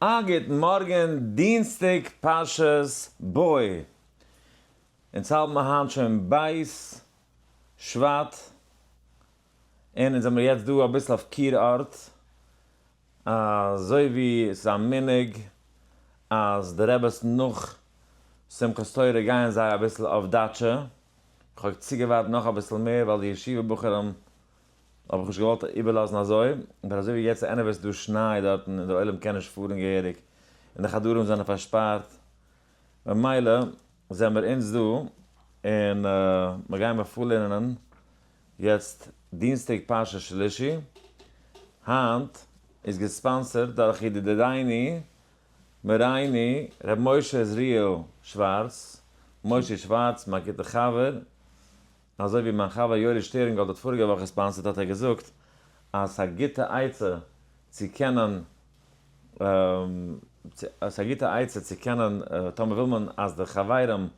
א גוטן מארגן, דינסטאג פרשת בא. אונז האלט מיר היינט שוין ב' שבט, און אונז זעמיר יעצט דא אביסל אויף קור ארט, אזוי ווי עס איז א מנהג אז די רעבעס נאך שמחת תורה גייען זיי אביסל אויף דאטשע, איך האב צוגעווארט נאך אביסל מער ווייל די ישיבה בחורים האב איך נישט געוואלט איבערלאזן אזוי, אבער אזוי ווי יעצט anyway ס'דא שניי דארטן און דער עולם קען נישט פארן געהעריג און די חדרים זענען פארשפארט ממילא זעמער אונז דא און מיר גיימער פארלערנען יעצט דינסטאג פרשת שלישי, היינט איז געספאנסערט דורך ידידינו מורינו ר' משה עזריאל שווארץ, מושי שווארץ מיין גוטע חבר, אזוי ווי מיין חבר יורי שטערנגאלד האט פאריגע וואך געספאנסערט האט ער געזאגט אז ס'איז א גוטע עצה צו קענען ס'איז א גוטע עצה צו קענען טאמער וויל מען אז די חברים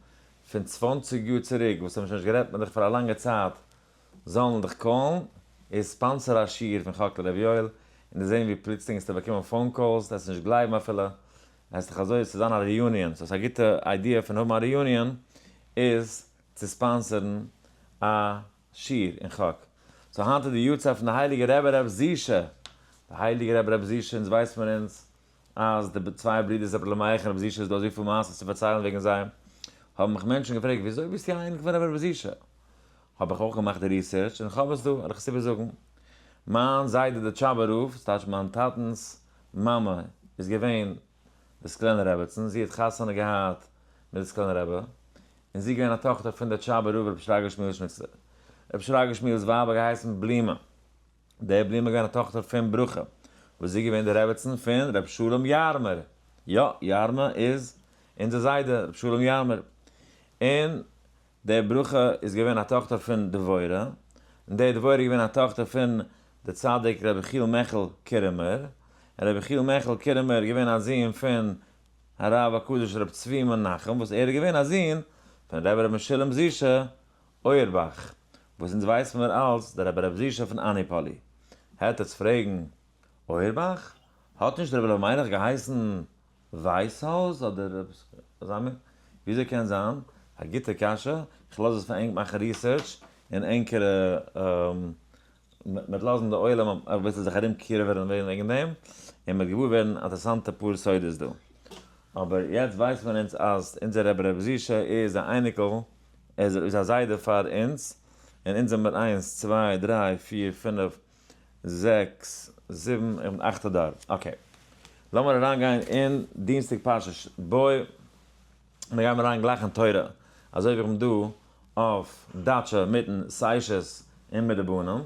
פון 20 יאר צוריק וואס האבן שוין נישט גערעדט מיט דיך פאר א לאנגע צייט זאלן דיך call ן, איז sponsor א שיעור פון חק לר' יואל און די זען ווי פלוצלינג וועסטו באקומען phone calls, וועסט נישט גלייבן אפילו, עס איז דאך אזוי צו זיין א reunion, so ס'איז א גוטע idea פון האבן א reunion איז צו sponsor ן א שיעור אין חק. so היינט איז די יארצייט פון די הייליגע רבי ר' זישע, די הייליגע רבי ר' זישע, אונז ווייסט מיר אונז אז די צוויי ברידערס רבי אלימלך און רבי זישע איז דא אזויפיל מעשות צו פארציילן וועגן זיי, האבן מיך מענטשן געפרעגט וויאזוי ביסטו א אייניקל פון רבי ר' זישע? האב איך אויך געמאכט די research און כ'האב עס דא, וועל איך עס איבערזאגן. מיין זיידע די טשאבער רב, ס'טייטש מיין טאטנ'ס מאמע איז געווען די סקולענער רעבעצן, זי האט חתונה געהאט מיט די סקולענער רבי, און זי איז געווען א טאכטער פון די טשאבער רב רבי שרגא שמואל שניצלער. רבי שרגא שמואל'ס ווייב האט געהייסן בלימא. די בלימא איז געווען א טאכטער פון ברכה, וואס זי איז געווען די רעבעצן פון רבי שלום יארמער. יא, יארמע איז אונזער זיידע, רבי שלום יארמער. און די ברכה איז געווען א טאכטער פון דבורה, און די דבורה איז געווען א טאכטער פון די צדיק רבי יחיאל מעכל קירעמער, און רבי יחיאל מעכל קירעמער איז געווען א זון פון הרב הקדוש רבי צבי מנחם, וואס ער איז געווען א זון פון רבי ר' משולם זישע אויערבאך, וואס אונז ווייסן מיר אלס דער רבי ר' זישע פון אניפאלי. העט עטס פרעגן, אויערבאך? האט נישט רבי אלימלך געהייסן ווייסהויז אדער עפעס אזא מין? וויאזוי קען זיין? א גוטע קשיא, איך לאז עס פאר ענק מאכן research און ענקערע מ'וועט לאזן די עולם אביסל זיך ארום קירעווען וועגן דעם, און מ'וועט געוואר ווערן אינטערעסאנטע פאר סודות דא. אבער יעצט ווייסט מען אונז אז אונזער רבי ר' זישע איז א אייניקל, ער איז א זיידע פאר אונז, און אונז זעמיר איינס צוויי דריי פיר פינף זעקס, זיבן און אכטע דור. okay. לאמיר אריינגיין אין דינסטאג פרשת בא. מיר גייען אריין גלייך אין תורה. אזוי ווי איך בין דא אויף דאטשע מיטן סיישעס און מיט די בנים. און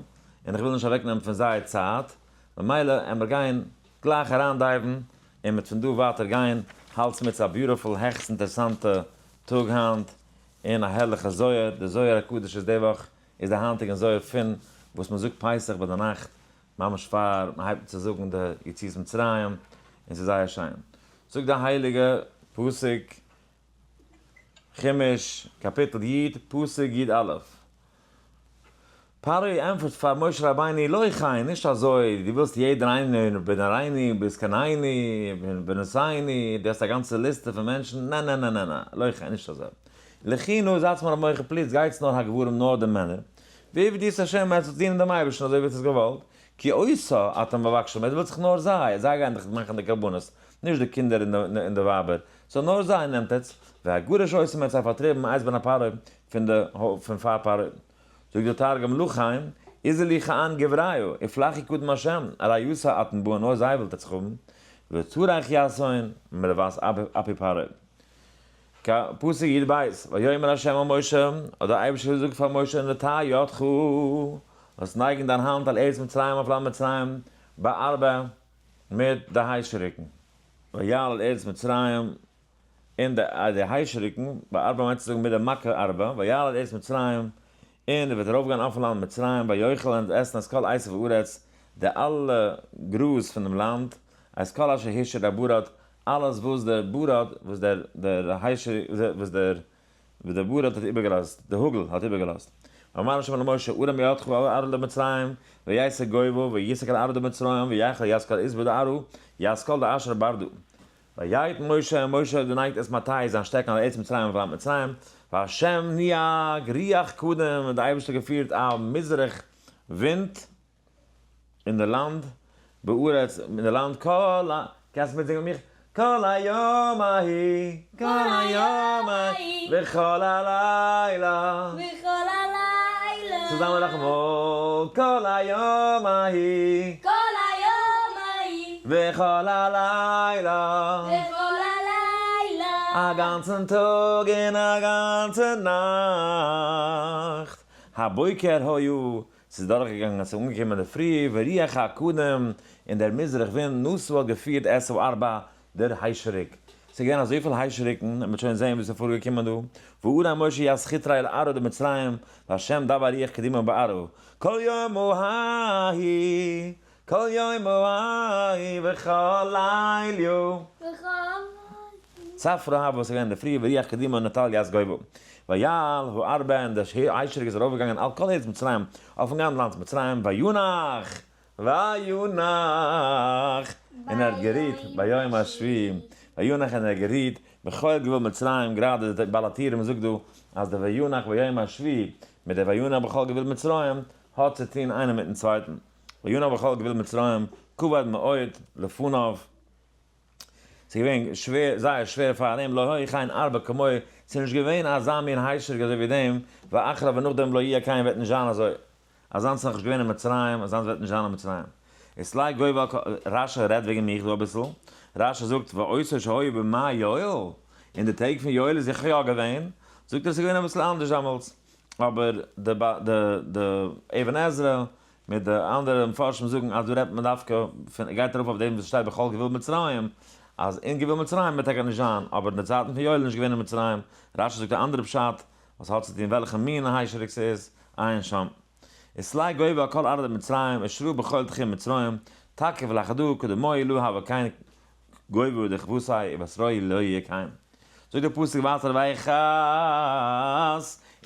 איך וויל נישט אוועקנעמען פון זייער צייט. ממילא עמער גיין גלייך אריין dive ן. און מיט פון דא ווייטער גיין. האלטס מיט ס'איז א beautiful העכסט אינטערעסאנטע טאג היינט. און א הערליכע זוהר. די זוהר הקדוש איז די וואך איז די היינטיגע זוהר פון וואס מען זאגט פסח ביי די נאכט ממש פאר מען הייבט אן צו זאגן די יציאת מצרים, און ס'איז זייער שיין. זאגט די הייליגע פסוק חומש קאפיטל י' פסוק י א, פרעה ענטפערט פאר משה רבינו לא כן, נישט אזוי, דו ווילסט יעדער איינער בנערינו בזקנינו בנותינו, דו האסט א גאנצע ליסטע פון מענטשן, נע נע נע נע נע, לא כן, נישט אזוי. לכו נא זייטס מיר א מוחל please גייטס נאר הגברים נאר די מענער, ועבדו את השם עטס זאלטס דינען דעם אייבערשטן אזוי ווי עטס האטס געוואלט, כי אותה אתם מבקשים, עטס ווילט זיך נאר זיי, זיי גייען דאך מאכן די קרבנות, נישט די קינדער און די ווייבער, so נאר זיי נעמט עטס, ויגרש אותם עטס זיי פארטריבן מאת פני פרעה פון די פון פאר פרעה. זאגט דער תרגום לכן אזלו כען גברייא ופלחו קדם השם ארעיתא אתון בעאן נאר זיי ווילט עטס האבן, וצריך יתהון מלבת אפי פרעה. ק, פסוק י ב, ויאמר ה' אל משה, האט דער אייבערשטער געזאגט פאר משה, נטה ידך, זאלסט נייגן דיין האנט על ארץ מצרים אויף לאנד מצרים, בארבה, מיט די היישעריקן. ויעל אל ארץ מצרים, און די היישעריקן, בארבה מיינט צו זאגן מיט די מכה ארבה, ויעל אל ארץ מצרים, און ער וועט ארויפגיין אויפן לאנד מצרים, ויאכל און עסן את כל עשב הארץ, די אלע גראז פון דעם לאנד, את כל אשר השאיר הברד, אלעס וואס דער ברד, וואס דער דער היישער, וואס דער וואס דער ברד האט איבערגעלאזט, די האגל האט איבערגעלאזט. ויאמר ה' אל משה, הרם ידך על ארעא דמצרים, ויסג גובה, ויסג על ארעא דמצרים, ויאכל ית כל עשבא דארעא, ית כל דאשרי ברדא. ויט משה, און משה האט גענייגט את מטהו זיין שטעקן על ארץ מצרים אויף לאנד מצרים, והשם נהג רוח קדים, און דער אייבערשטער האט געפירט א מזרח ווינט אין די לאנד, בארץ, אין די לאנד כל ה, קענסט מיטזינגען מיט מיך? כל היום ההיא, כל היום ההיא, וכל הלילה, וכל הלילה, צוזאמען נאכאמאל, כל היום ההיא, כל היום ההיא, וכל הלילה, וכל הלילה, א גאנצן טאג און א גאנצע נאכט, הבוקר היו, ס'איז דורכגעגאנגען, ס'איז אנגעקומען די פרי, ורוח הקדים, און דער מזרח ווינט, נשא האט געפירט את הארבה, דער היישעריק. ס'איז געווען אזויפיל היישעריקן, און מ'וועט שוין זען וואס איז פארגעקומען דא. וערי משה ית חטרי אל ארעא דמצרים, והשם דבר רוח קדימה בארעא. כל יומא ההיא, כל יומא ההיא, וכל ליליא. וכל לילה. צפרא הוה וואס איז געווען אין די פרי, ורוח קדימה נטל ית גובהא. ויעל הארבה, און דער היישעריק איז ארויפגעגאנגען על כל ארץ מצרים, אויפן גאנצן לאנד מצרים, וינח, וינח, און ער האט גערוהט ביום השביעי, וינח און ער האט גערוהט בכל גבול מצרים, גראדע די בעל הטורים זאגט דא אז די וינח ביום השביעי מיט די וינח בכל גבול מצרים האט צו טוהן איינער מיטן צווייטן, וינח בכל גבול מצרים כבד מאוד לפניו. ס'איז געווען שווער, זייער שווער פאר אים, לא היה כן ארבה כמוהו, ס'איז נישט געווען אזא מין היישעריק אזוי ווי דעם, ואחריו און נאכדעם לא יהיה כן וועט נישט זיין אזוי, אזאנס איז נאכנישט געווען אין מצרים, אזאנס וועט נישט זיין אין מצרים. איז לייג גובה על כל, רשי רעדט וועגן מיך דא אביסל, רשי זאגט ואותו שהיה בימי יואל, אין די טעג פון יואל איז זיכער יא געווען, זאגט ער ס'איז געווען אביסל אנדערש דעמאלטס, אבער די די אבן עזרא מיט די אנדערע מפרשים זאגן אז דא רעדט מען דווקא פון, גייט ארויף אויף דעם וואס שטייט בכל גבול מצרים, אז אין גבול מצרים וועט טאקע נישט זיין, אבער אין די צייטן פון יואל איז נישט געווען אין מצרים, רשי זאגט א אנדערע פשט, וואס האט צו טון וועלכע מין היישעריק ס'איז, עיין שם. ותלי גובהא על כל ארעא דמצרים, שרא בכל תחום מצרים, תקיף לחדא קדמוהי לא הוה כן גובהא דכוותיה ובתרהי לא יהיה כן. זאגט דער פסוק ווייטער ויכס,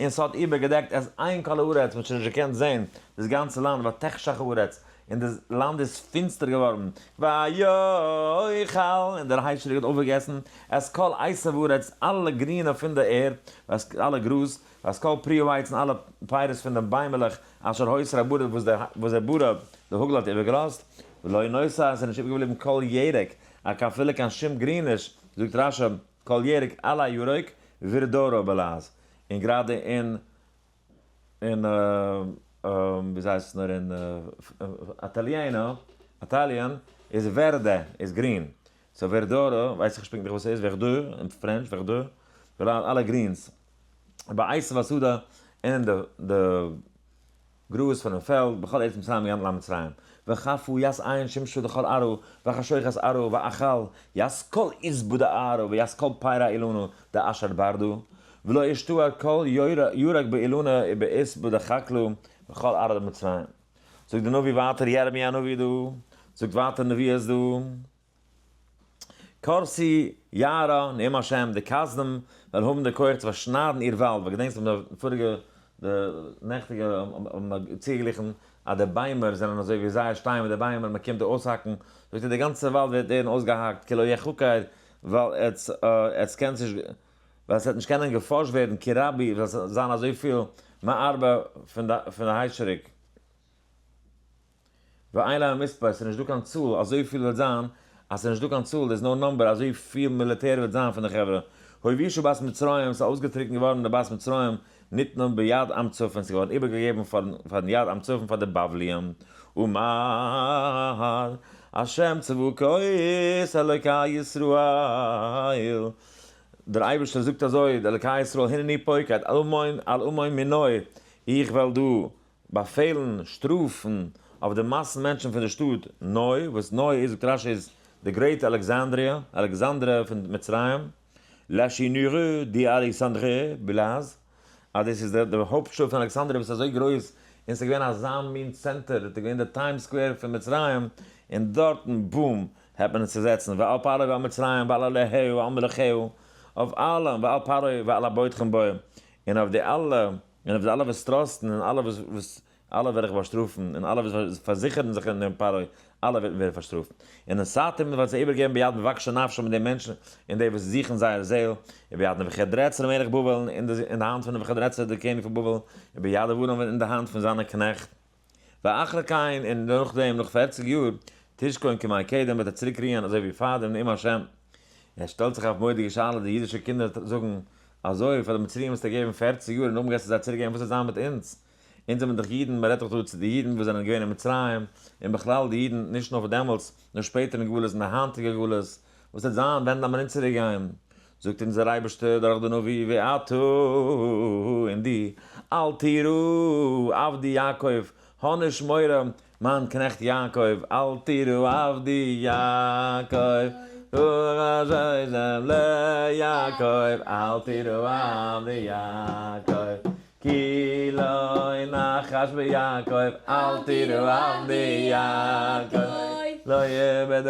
און ס'האט איבערגעדעקט את עין כל הארץ, מ'האט שוין נישט געקענט זען דאס גאנצע לאנד, ותחשך הארץ, און דאס לאנד איז פינסטער געווארן, ויאכל, און דער היישעריק האט אויפגעגעסן, את כל עשב הארץ, אלע גרינע פון די ערד, ואת אלע גראז, ואת כל פרי העץ, און אלע פירות פון די ביימעלעך, אשר הותיר הברד, וואס דער ברד, די האגל האט איבערגעלאזט, ולא נותר, עס איז נישט איבערגעבליבן כל ירק, אפילו קיין שום גריניש, זאגט רשי, כל ירק עלה ירוק, verdure בלעז, און גראדע אין אין וויאזוי הייסט עס נאר אין איטאליענא, Italian, איז verde איז גרין, so verdure ווייס איך נישט פונקטליך וואס ס'איז, verdure אין French verdure, אלע greens, בעשב השדה און די גראז פונעם פעלד, בכל ארץ מצרים גאנץ לאנד מצרים, וכפה ית עין שמשא דכל ארעא, וחשוכת ארעא, ואכל ית כל עשבא דארעא, וית כל פירא אילנא דאשר ברדא, ולא אשתאר כל ירק באילנא ובעשבא דחקלא, בכל ארעא דמצרים. זאגט די נביא ווייטער ירמי' הנביא דא, זאגט ווייטער נביאות דא. כרתי יערה נאום השם, די כשדים וועלן האבן די כח צו פארשניידן איר וואלד, ווייל געדענקסט האבן די פאריגע די נעכטיגע האבן מיר צוגעגליכן אז די ביימער זענען אזוי ווי זייער שטיין מיט די ביימער מען קומט די אויסהאקן, זאגט ער די גאנצע וואלד וועט ווערן אויסגעהאקט כי לא יחקר ווייל עטס עטס קענטס נישט ווייל עס וועט נישט קענען געפארשט ווערן כי רבי ווייל עס וועט זיין אזויפיל מארבע פון די היישעריק. ואין להם מספר, ס'איז נישט דא קיין צאל, אזויפיל וועט זיין, אז ס'איז נישט דא קיין צאל, there is no number, אזויפיל מיליטער וועט זיין פון די חברה. הובישו בת מצרים, ס'איז אויסגעטריקנט געווארן די בת מצרים, ניתנה ביד עם צפון, ס'איז געווארן איבערגעגעבן פארן יד עם צפון פאר די בבליים. אמר השם צבקות אלוקי ישראל, דער אייבערשטער זאגט אזוי, דער אלוקי ישראל, הנני פוקד על המון מנוי, איך וועל דא באפעלן שטראפן אויף די מאסן מענטשן פון די שטאט נוי, וואס נוי איז זאגט רשי איז די Great Alexandria, אלעקסאנדרע פון מצרים, La Chinure d'Alexandrie בלעז, אז דאס איז די הויפט שטאט פון אלעקסאנדריע וואס איז אזוי גרויס און ס'איז געווען אזא מין צענטער, דאס איז געווען די Times Square פון מצרים, און דארטן בום העט מען עס צוזעצן, ועל פרעה ועל מצרים ועל אלהיה ועל מלכיה, אויף אלעם, ועל פרעה ועל הבוטחים בו, און אויף די אלע. און אויף די אלע וואס trust ן, און אלע וואס, וואס, אלע וועל איך באשטראפן, און אלע וואס פארזיכערן זיך אין דעם פרעה, אלע וועט מען ווערן פארשטראפט. און ונתתים וועט זיי איבערגעבן ביד מבקשי נפשם מיט די מענטשן און די וואס זוכן זייער זעל, וביד נבוכדרצר מלך בבל און אין די האנט פון נבוכדרצר דער קעניג פון בבל, וביד עבדיו און אין די האנט פון זיינע קנעכט. ואחרי כן, און נאכדעם, נאך פערציג יאר, תשכון כימי קדם וועט ער צוריק רוען אזוי ווי פאר דעם נאום השם. עס שטעלט זיך אויף מורא'דיגע שאלה, די אידישע קינדער זאגן, אזוי, פאר די מצריים האסטו געגעבן פערציג יאר און נאכדעם גייסטו זיי צוריק געבן, וואס וועט זיין מיט אונז? אונז זעמיר דאך אידן, מען רעדט דאך דא צו די אידן וואס זענען געווען אין מצרים, און בכלל די אידן נישט נאר פון דעמאלטס, נאר שפעטער אין גלות און די היינטיגע גלות, וואס וועט זיין ווען דארף מען אונז צוריק גיין? זאגט אונז דער אייבערשטער דורך די נביא ואתה און דו, אל תירא עבדי יעקב, האב נישט מורא מיין קנעכט יעקב, אל תירא עבדי יעקב, ליעקב, אל תירא עבדי יעקב, כי לא נחש ביעקב, אל תירא עבדי יעקב, לא יאבד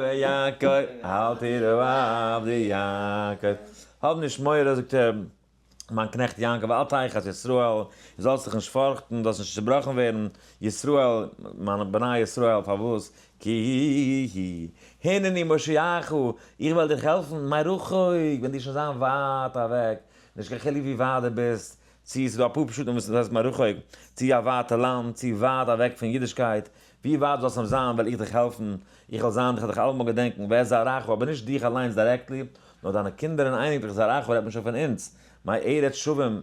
ביעקב, אל תירא עבדי יעקב. האב נישט מורא, זאגט ער, מיין קנעכט יעקב, אל תחת ישראל, זאלסט זיך נישט פארכטן, זאלסט נישט צעבראכן ווערן, ישראל, מיינע בני ישראל, פארוואס? כי הנני מושיעך, איך וועל דיך העלפן, מרחוק, ווען דו שוין זיין ווייט אוועק, נישט קיין חילוק ווי ווייט דו ביסט, צי ס'איז דא אפאר פשטים וואס הייסט מרחוק, צי א ווייטע לאנד, צי ווייט אוועק פון אידישקייט, ווי ווייט זאלסט נאר זיין וועל איך דיך העלפן, איך וועל זיין, איך וועל דיך אלעמאל געדענקן, ואת זרעך, אבער נישט דיך אליינס directly, נאר דיינע קינדער און אייניקלעך, זרעך רעדט מען שוין פון אונז, מארץ שבים,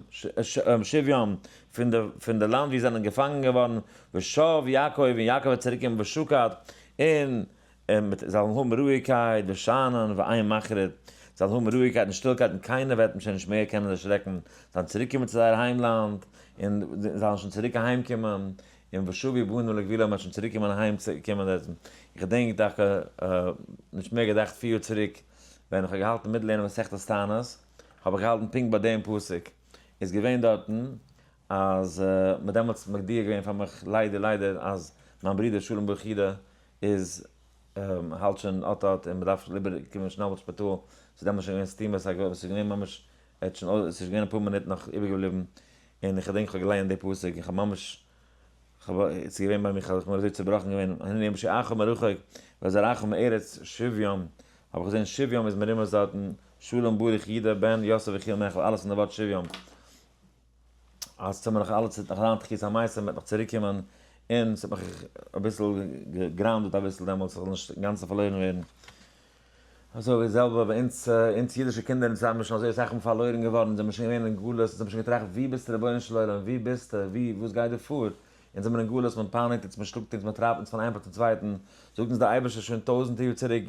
שבים, פון די פון די לאנד ווי זיי זענען געפאנגען געווארן, ושב יעקב, און יעקב וועט צוריק קומען ושקט, און און מיט זיי וועלן האבן רואיגקייט, ושאנן ואין מחריד, זיי וועלן האבן רואיגקייט און שטילקייט און קיינער וועט שוין נישט מער קענען דערשרעקן, זיי וועלן צוריק קומען צו זייער היימלאנד, און זיי וועלן שוין צוריק אהיים קומען, און ושבו בנים לגבולם וועט שוין צוריק קומען אהיים צו קומען דארטן. איך געדענק דווקא, נישט מער געדאכט 4 יאר צוריק, ווען איך האב געהאלטן מיט לערנען מסכת תענית, האב איך געהאלטן פונקט ביי דעם פסוק, איז געווען דארטן אז מ'האט דעמאלטס מודיע געווען פאר מיך ליידער ליידער אז מיין ברודער שלום ברוך יודא איז האלט שוין אט אט און מ'דארף ליבער קומען שנעל אין שפיטאל, ס'איז דעמאלטס שוין געווען סתימת הגוף, ס'איז געווען ממש, ער האט שוין, ס'איז געווען אפאר מינוט נאך איבערגעבליבן, און איך געדענק איך האב געלייענט די פסוק און כ'האב ממש, כ'האב, ס'איז געווען ביי מיר, כ'בין אזוי צובראכן געווען, הנני מושיעך מרחוק ואזרעך מארץ שבים, האב איך געזען שבים איז מרומז דארטן, שלום ברוך יודא בן יוסף יחיאל מיכל, אלעס אין די ווארט שבים. אז ס'זאל מיר נאך אלעס נאך זיין תחית המתים וועט נאך צוריק קומען, און ס'האט מיך אביסל גע ground עט אביסל דעמאלטס איך זאל נישט אינגאנצן פארלוירן ווערן. אזוי די זעלבע ביי אונז, אונז אידישע קינדער אונז זעמיר שוין אזוי אסאך מאל פארלוירן געווארן, אונז זעמיר שוין געווען אין גלות, אונז האבן שוין געטראכט ווי ביסטו רבונו של עולם, ווי ביסטו, ווי, וואס גייט דא פאר, אונז זעמיר אין גלות, מען פייניגט אונז, מען שלאגט אונז, מען טרייבט אונז פון איין פלאץ צום צווייטן, זאגט אונז דער אייבערשטער שוין טויזנטער יאר צוריק,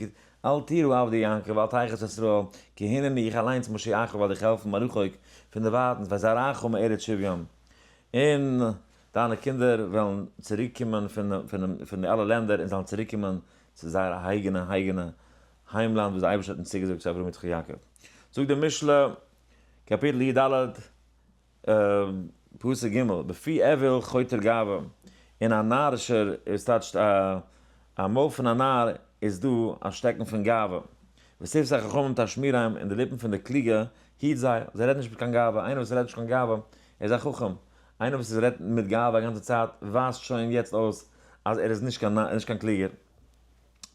אל תירא עבדי יעקב ואל תחת ישראל, כי הנני איך אליינס מושיעך וועל דיך העלפן מרחוק, פון דערווייטנס, ואזרעך מארץ שבים, און דיינע קינדער וועלן צוריק קומען פון די אלע לענדער און זאלן צוריק קומען צו זייער אייגענע אייגענע היימלאנד וואס דער אייבערשטער האט אונז צוגעזאגט צו אברהם יצחק יעקב. זאגט די משלי, קאפיטל י ד, פסוק ג', בפי אויל חותר גאווה, אין א נארישער, עס טייטשט א מויל פון א נאר איז דא א שטעקן פון גאווה, ושפתי חכמים תשמירם, און די ליפן פון די קלוגע היט זיי, זיי רעדן נישט מיט קיין גאווה, איינער וואס רעדט נישט קיין גאווה איז א חכם, איינער וואס רעדט מיט גאווה א גאנצע צייט ווייזט שוין יעצט אויס אז ער איז נישט קיין קלוגער.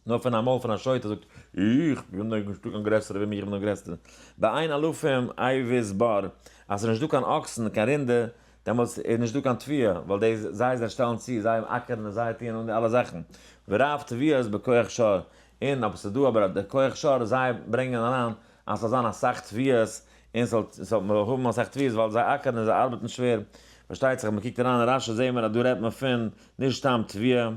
נאר פון א מויל פון א שוטה זאגט, איך בין דאך נישטא קיין גרעסערע ווי מיך, איך בין דער גרעסטער. באין אלפים אבוס בר, אז ס'איז נישטא קיין אקסן, קיין רינדער, דעמאלטס איז נישטא קיין תבואה, ווייל די זיי זיי שטעלן צו, זיי אקערן און זיי טוען אן די אלע זאכן. ורב תבואות בכח שור, און אבער ס'איז דא אבער די כח שור, זיי ברענגען אריין אז ס'זאל זיין אסאך תבואות, און ס'זאל ס'זאל מען זאל האבן אסאך תבואות ווייל זיי אקערן און זיי ארבעטן שווער. פארשטייט זיך אז מ'קוקט אריין אין רשי זעהן מיר אז דא רעדט מען פון נישט סתם תבואה,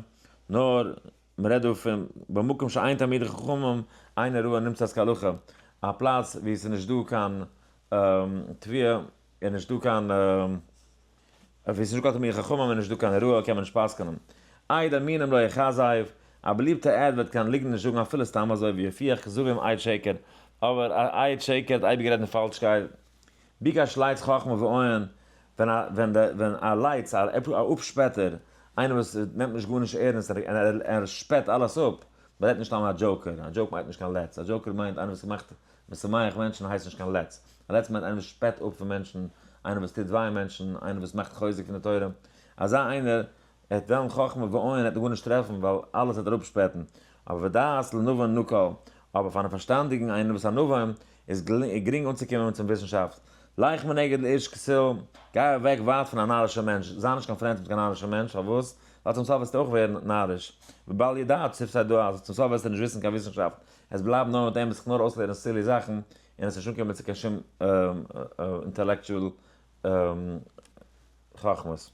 נאר מען רעדט דא פון במקום שאין תלמידי חכמים אין הוראה נמצאת כהלכה, א פלאץ ווי עס איז נישט דא קיין תביעה איז נישט דא קיין ווי עס איז נישט דא קיין תלמידי חכמים איז נישט דא קיין הוראה קען מען נישט פסק'נען. עד אמינים לא יכזב, א באליבטע עד וועט קיין ליגנט נישט זאגן אפילו סתם אזוי ויוכיח כזבים עד שקר, אבער א עד שקר האט אייביג גערעדט אין פאלשקייט. ביקש לץ חכמה ואון, ווען א ווען די ווען א לץ א אפשפעטער, איינער וואס נעמט נישט גארנישט ערנסט און ער ער שפעט אלעס אפ, מען רעדט נישט סתם א joker, א joke מיינט נישט קיין לץ, א joker מיינט איינער וואס מאכט משמח מענטשן הייסט נישט קיין לץ, א לץ מיינט איינער וואס שפעט אפ פון מענטשן, איינער וואס טוט וויי מענטשן, איינער וואס מאכט חוזק פון די תורה, אזא איינער. ער וועט וועלן חכמה ואין, ער וועט גארנישט טרעפן ווייל אלעס וועט ער אפשפעטן. אבער ודעת לנבון נקל, אבער פארן פארשטאנדיגן איינער וואס א נבון, איז גרינג אנצוקומען צום וויסנשאפט. לך מנגד לאיש כסיל, גיי אוועק ווייט פון א נארישער מענטש, זיי נישט קיין friend מיט קיין נארישער מענטש, פארוואס? ווייל צום סוף וועסטו אויך ווערן נאריש. ובל ידעת שפתי דעת, צום סוף וועסטו נישט וויסן קיין וויסנשאפט, עס בלייבט נאר מיט אים זיך נאר אויסלערנען silly זאכן, און עס נישט אנקומען צו קיין שום intellectual חכמות.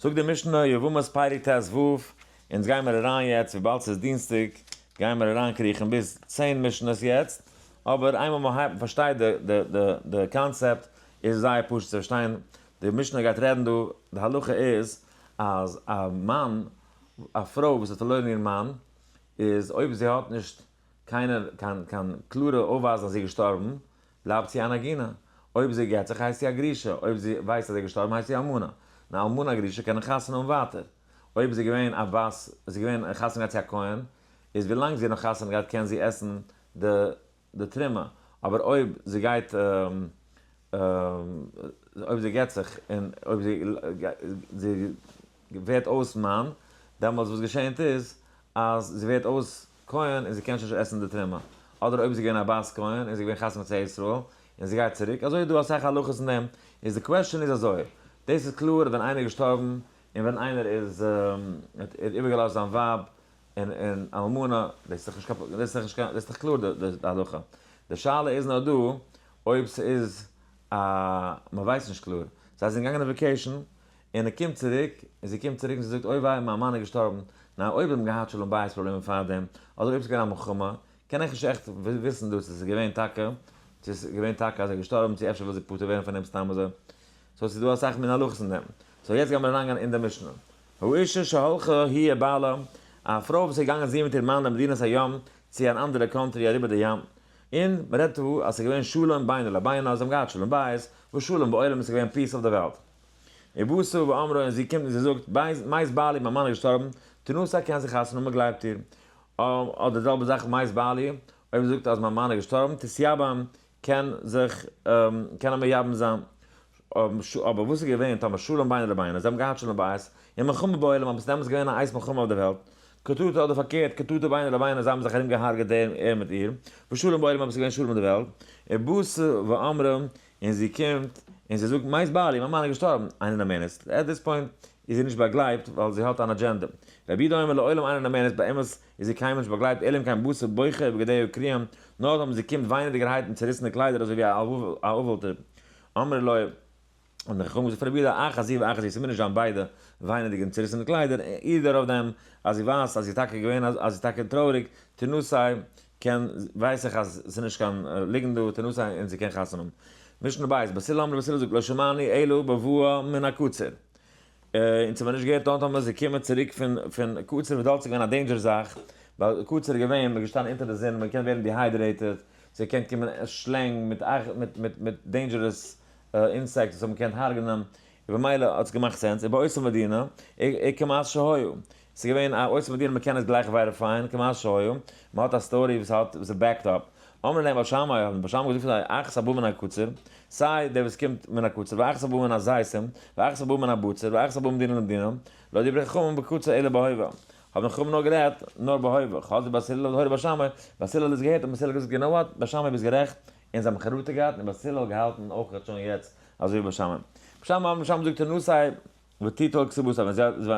זאגט די משנה, יבמות פרק ט"ו, אונז גיימער אריין יעצט, וויבאלד ס'איז דינסטאג, גיימער אריינקריכן ביז 10 משנה'ס יעצט, אבער איינמאל מען הייבט, פארשטייט די קאנצעפט, איז זייער פשוט צו פארשטיין. די משנה גייט רעדן דא, די הלכה איז אז א מאן, א פרוי וואס האט פארלוירן איר מאן, איז אויב זי האט נישט קיינער, קיין קלארע אויפווייזן אז זי איז געשטארבן, בלייבט זי אן עגונה. אויב זי גט זיך הייסט זי א גרושה, אויב זי ווייסט אז זי איז געשטארבן הייסט זי אלמנה. און אלמנה א גרושה קענען חתונה האבן ווייטער. אויב זי איז געווען א בת, זי איז געווען חתונה געהאט צו א כהן, איז ווילאנג זי האט נאך חתונה געהאט קען זי עסן די תרומה. אבער אויב זי גייט, אויב זי גט זיך און אויב זי ווערט אויס מאן, דעמאלטס וואס געשענט איז אז זי ווערט אויס כהן און זי קען שוין נישט עסן די תרומה. אדער אויב זי איז געווען א בת כהן און זי איז געווען חתונה צו ישראל און זי גייט צוריק, אזוי איז דא אסאך הלכות אין דעם. איז די question איז אזוי, דאס איז קלאר ווען איינער איז געשטארבן און ווען איינער איז האט איבערגעלאזט זיין ווייב און אלמנה, דאס איז דאך נישט קיין, דאס איז דאך נישט קיין, דאס איז דאך קלאר די הלכה. די שאלה איז נאר דא אויב ס'איז א, מ'ווייסט נישט קלאר. זיי זענען געגאנגען אויף vacation און ער קומט צוריק, און זי קומט צוריק און זי זאגט, אוי וויי, מיין מאן איז געשטארבן. ניין, אויב האט מען געהאט שלום בית פראבלעמען פארדעם, אדער אויב ס'איז געווען א מלחמה, קען איך נישט עכט וויסן דא צו ס'איז געווען טאקע, צו ס'איז געווען טאקע אז ער איז געשטארבן, צו אפשר וויל זי פטור ווערן פון אים סתם אזוי. so ס'איז דא אסאך מין הלכות אין דעם. so יעצט גיימיר אריינגיין אין די משנה. האשה שהלכה היא ובעלה, א פרוי וואס איז געגאנגען זי מיט איר מאן למדינת הים, צו אן אנדערע country אריבער די ים. און מ'רעדט דא אז ס'איז געווען שלום בינו לבינה, זיי האבן געהאט שלום בית, ושלום בעולם, עס איז געווען peace אויף די וועלט. ובאתה ואמרה און זי קומט און זי זאגט, מת בעלי, מיין מאן איז געשטארבן, תנשא קען זי חתונה האבן, מען גלייבט איר. אדער די זעלבע זאך מת בעלי, אויב זי זאגט אז מיין מאן איז געשטארבן, תתייבם, קען זיך, קען ער מייבם זיין. אבער וואס איז געווען טאמער שלום בינו לבינה, זיי האבן געהאט שלום בית, און מלחמה בעולם, אבער עס איז דעמאלטס געווען א עת מלחמה אויף די וועלט, קטטה אדער פארקערט, קטטה בינו לבינה, זיי האבן זיך ארום געהארגעט ער מיט איר, ושלום בעולם אבער עס איז געווען שלום אין די וועלט, ובאתה ואמרה, און זי קומט און זי זאגט מת בעלי, מיין מאן איז געשטארבן, אינה נאמנת, at this point איז זי נישט באגלייבט ווייל זי האט אן אג'ענדע. רבי יהודה אומר לעולם אינה נאמנת, באמת איז זי קיינמאל נישט באגלייבט אלא אם כן באתה בוכה ובגדיה קרועים, נאר אויב זי קומט וויינעדיגערהייט מיט צעריסענע קליידער אזוי ווי א אבל'טער. אמרו לו, האבן די חכמים געזאגט פאר רבי יהודה, אחת זו ואחת זו, ס'מוז נישט זיין ביידע וויינעדיג און צעריסענע קליידער, either אויף דעם אז זי ווייזט אז זי איז טאקע געווען אז זי איז טאקע טרויעריג, תנשא, קען, ווייס איך אז ס'איז נישט קיין ליגנט דא, תנשא און זי קען חתונה האבן. משנה בית, בית הלל אמרו בית הלל זאגט לא שמענו אלא בבאה מן הקציר. אונז האבן נישט געהערט דאן טאמער זי קומען צוריק פון קציר וואס דארט איז געווען א danger זאך, ווייל קציר איז געווען, מ'איז געשטאנען אונטער די זון, מ'קען ווערן dehydrated, ס'קען קומען שלענג מיט dangerous insects וואס האבן געקענט הרג'נען, און במילא האט עס געמאכט sense, ובאותה מדינה, כמעשה שהיה. ס'איז געווען א אותה מדינה מ'קען עס גלייך verify ען, כמעשה שהיה, מ'האט א story וואס האט וואס איז backed up. אמרו להם בית שמאי, האבן בית שמאי געזאגט פאר זיי, אחת הבאה מן הקציר, סיי דער וואס קומט מן הקציר, ואחת הבאה מן הזיתים, ואחת הבאה מן הבציר, ואחת הבאה ממדינה למדינה, לא דברו חכמים בקציר אלא בהווה. האבן חכמים נאר גערעדט נאר בהווה. חזרו בית הלל והורו בית שמאי, בית הלל האט עס געהערט און בית הלל האט געזאגט, you know what, בית שמאי ביסט גערעכט, און זיי האבן חרטה געהאט און בית הלל האט געהאלטן אויך שוין יעצט אזוי ווי בית שמאי. בית שמאי בית שמאי זאגט תנשא ותיטול כתובתה,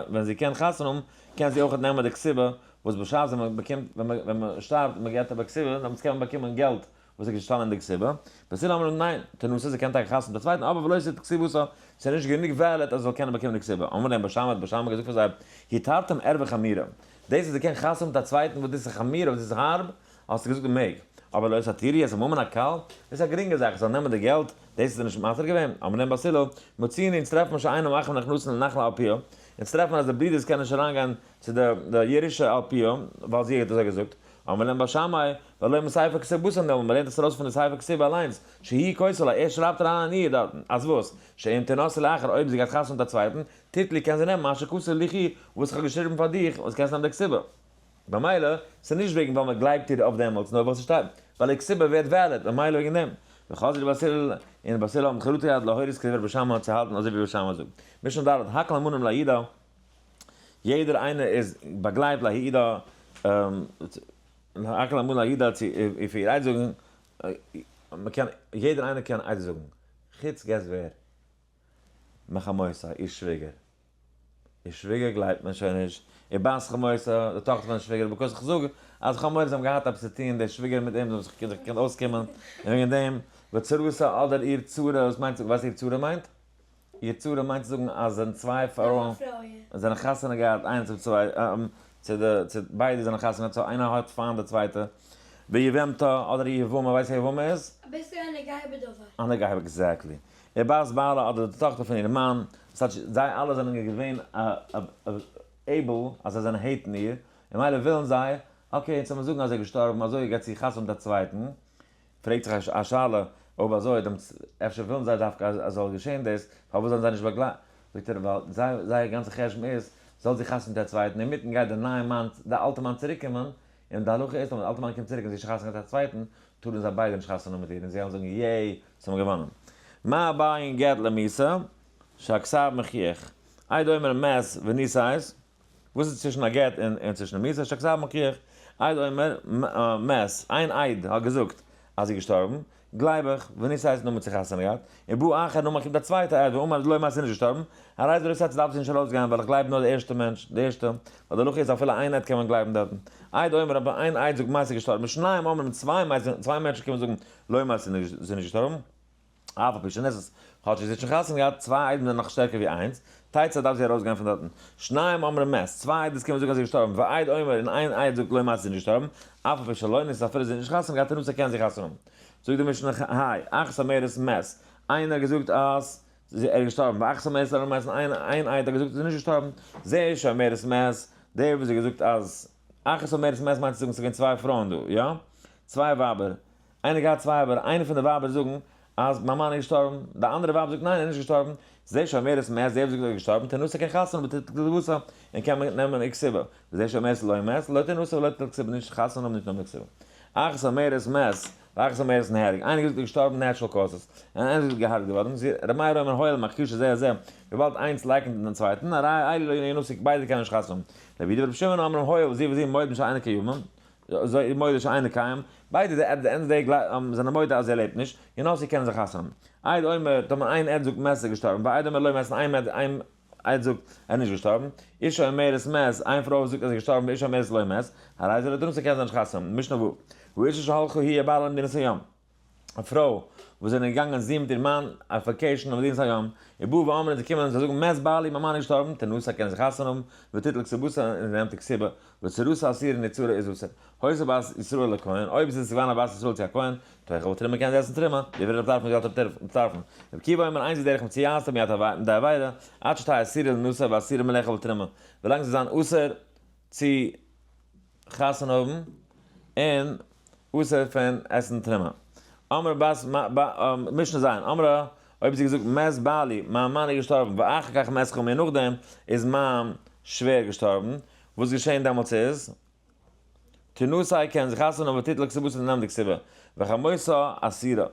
ווען זי קען חתונה האבן קען זי אויך נעמען די כתובה, וואס בשעת ווען מען באקומט, ווען מען שטארבט און מען געבט אבער כתובה, דעמאלטס קען מען באקומען געלט וואס איז געשטאנען אין די כתובה. בית הלל אמרו ניין, תנשא זי קען טאקע חתונה מיט א צווייטן אבער ולא תיטול כתובתה, ס'איז נישט גענוג valid אז זי זאל קענען באקומען די כתובה. אמרו להם בית שמאי האט בית שמאי געזאגט פאר זיי, התרתם ערוה חמורה, דאס אז זי קען חתונה מיט א צווייטן וואס דאס איז חמורה וואס דאס איז הארב, האסטו געזאגט מען מעג, אבער לא תתירו את הממון הקל, דאס איז א גרינגע זאך, זאל נעמען די געלט, דאס איז נישט מתיר געווען, אמרו להם בית הלל, מצינו אונז טרעפן מיר שאינם אחים נכנסין לנחלה על פיה, אונז טרעפן אז די ברידערס קענען נישט אריינגיין צו די ירושה על פיה, ווייל זי האט אזוי געזאגט, אמרו להם בית שמאי, והלא מספר כתובתן נלמד, מען לערנט עס ארויס פון די ספר כתובה אליינס, שהוא כותב לה, ער שרייבט אריין אין איר דארטן, אז וואס? שאם תנשא לאחר, אויב זי גייט חתונה מיט א צווייטן, תיטלי קען זי נעמען מה שכתוב ליכי, וואס איך האב געשריבן פאר דיך, וואס קענסט נעמען די כתובה. במילא, ס'איז נישט וועגן ווייל מ'גלייבט איר אויף דעמאלטס, נאר ווייל ס'שטייט, ווייל איר כתובה ווערט valid, במילא וועגן דעם. וחזרו בית הלל, און בית הלל האבן חרטה געהאט להורות כדברי בית שמאי צו האלטן אזוי ווי בית שמאי זאגט. משנה ד', הכל נאמנים להעידה. יעדער איינער איז באגלייבט להעידה, הכל אמרו להעידה צו איר פאר איר עדות זאגן, מ'קען, יעדער איינער קען עדות זאגן, חוץ guess ווער? מחמותה, איר שוויגער. איר שוויגער גלייבט מען שוין נישט, איר בת חמותה, די טאכטער פון די שוויגער, because איך זאג אז כ'האב מורא זיי האבן געהאט עפעס צו טון, די שוויגער מיט אים, זיי האבן זיך געקענט אויסקומען, און וועגן דעם, וצרתה אדער איר צרה, וואס מיינט, ווייסט איר צרה מיינט? איר צרה מיינט צו זאגן אז זענען צוויי פרויען זענען חתונה געהאט איינער צום צווייטן, צו די, צו ביידע זענען חתונה געהאט, so איינער האט פיינט די צווייטע, ויבמתה אדער איר יבמה, ווייסט ווער יבמה איז? אביסל א נגיעה בדבר. א נגיעה, exactly. איר בת בעלה אדער די טאכטער פון איר מאן, ס'טייטש זיי אלע זענען געווען able אז זיי זענען hate ן איר, און מילא ווילן זיי, okay אונז זאל מען זאגן אז ער איז געשטארבן אזוי גייט זי חתונה מיט א צווייטן, פרעגט זיך א שאלה, אויב אזוי דעמאלטס אפשר ווילן זיי דווקא אז עס זאל געשען דאס, פארוואס זענען זיי נישט באגלייבט? זאגט ער, ווייל זיי זייער גאנצע חשבון איז, זאל זי חתונה מיט א צווייטן, אינמיטן גייט דער נייע מאן, דער אלטע מאן צוריק קומען, און די הלכה איז טאמער דער אלטע מאן קומט צוריק און זי איז שוין חתונה געהאט א צווייטן, טארן זיי ביידע נישט חתונה האבן מיט איר, און זיי וועלן זאגן yay, זיי האבן געוואנען. מה בין גט למיתה, שהכתב מוכיח. עד אומר מת ונישאת, וואס איז צווישן א גט און צווישן א מיתה? שהכתב מוכיח. עד אומר מת, איין עד האט געזאגט אז זי איז געשטארבן, גלייב איך, ונישאת נאר מ'האט זיך חתונה געהאט, ובא אחר נאכדעם קומט א צווייטע עד ואמר לא מת איז נישט געשטארבן, הרי זה לא תצא דארף זי נישט ארויסגיין ווייל איך גלייב נאר די ערשטע מענטש, די ערשטע, ווייל די הלכה איז אפילו איין עד קען מען גלייבן דארטן. עד אומר אבער איין עד זאגט מת איז געשטארבן, ושניים אומרים צוויי מענטשן קומען זאגן לא מת איז נישט געשטארבן. אף על פי שנישאת, כאטש זי האט שוין חתונה געהאט, צוויי עדים זענען נאך שטערקער ווי איינס, תצא דארף זי ארויסגיין פון דארטן. שניים אומרים מת, צוויי עדות קומען זאגן אז זי איז געשטארבן, ועד אומר און איין עד זאגט לא מת זי איז נישט געשטארבן, אף על פי שלא נישאת אפילו זי האט נישט חתונה געהאט תנשא קען זי חתונה האבן. זאגט די משנה היי, אחת אומרת מת, איינער האט געזאגט אז ער איז געשטארבן, ואחת אומרת לא מת און איין עד האט געזאגט אז זי איז נישט געשטארבן, זה שאומרת מת, דער וואס האט געזאגט אז אחת אומרת מת מיינט צו זאגן ס'איז געווען צוויי פרויען דא, יא? צוויי ווייבער, איינער געהאט צוויי ווייבער, איינע פון די ווייבער זאגן אז מיין מאן איז געשטארבן, די אנדערע ווייב זאגט ניין ער איז נישט געשטארבן, זה שאומרת מת, דער וואס זאגט ער איז געשטארבן, תנשא קען חתונה האבן ותיטול כתובתה, און קען מען נעמען איר כתובה, וזה שאומרת לא מת, לא תנשא ולא תיטול כתובה, נישט חתונה האבן נישט נעמען כתובה. אחת אומרת מת, ואחת אומרת נהרג, איינער געזאגט ער איז געשטארבן natural causes, און איינער זאגט געהארגעט געווארן, ר' מאיר אומר הואיל ומכחישין זה את זה, וויבאלד איינס לייקנט דעם צווייטן, הרי אלו לא ינשאו, ביידע קענען נישט חתונה האבן. רבי יהודה ורבי שמעון אומרים הואיל וזו וזו מודים שאינו קיימים, זיי מודה שאינו קיים, ביידע די at the end of the day זענען מודה אז ער לעבט נישט, ינשאו קענען זיך חתונה האבן. עד אומר, טאמער איין עד זאגט מת איז געשטארבן, ועד אומר לא מת און איין עד זאגט ער איז נישט געשטארבן, אשה אומרת מת, איין פרוי זאגט אז ער איז געשטארבן ואשה אומרת לא מת, הרי זה לא תנשא קען זיי נישט חתונה האבן. משנה ו', האשה שהלכה היא ובעלה למדינת הים. א פרוי וואס זענען געגאנגען זי מיט איר מאן אויף vacation אויף מדינת הים, ובאו ואמרו זיי קומען און זיי זאגן מת בעלי מיין מאן איז געשטארבן, תנשא קען זי חתונה האבן, ותיטול כתובתה און זי נעמט די כתובה, וצרתה אסורה און די צרה איז אסור. היתה בת ישראל לכהן, אויב איז עס געווארן א בת ישראל צו א כהן, תאכל בתרומה קען זי עסן תרומה, דברי רב טרפון איז יא רב טרפון. רבי עקיבא אומר אין זו דרך מוציאתה מיד מידי עבירה, עד שתהא אסורה לינשא ואסורה מלאכול בתרומה, ווילאנג זיי זיין אסור צו חתונה האבן און אסור פון עסן תרומה. אמרה בת משנה ז', אמרה, אויב זי האט געזאגט מת בעלי, מיין מאן איז געשטארבן, ואחר כך מת חמי, נאכדעם איז מיין שווער געשטארבן, וואס געשען דעמאלטס איז, תנשא קען זיך חתונה האבן ותיטול כתובתה און נעמט די כתובה, וחמותה אסורה.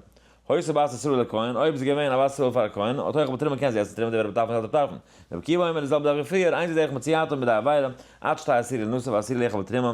היתה בת ישראל לכהן, אויב איז זי געווען א בת ישראל פאר א כהן, תאכל בתרומה קען זי עסן תרומה דברי רבי טרפון רבי טרפון. רבי עקיבא אומר די זעלבע זאך ווי פריער, אין זו דרך מוציאתה מידי עבירה, עד שתהא אסורה לינשא ואסורה לאכול בתרומה.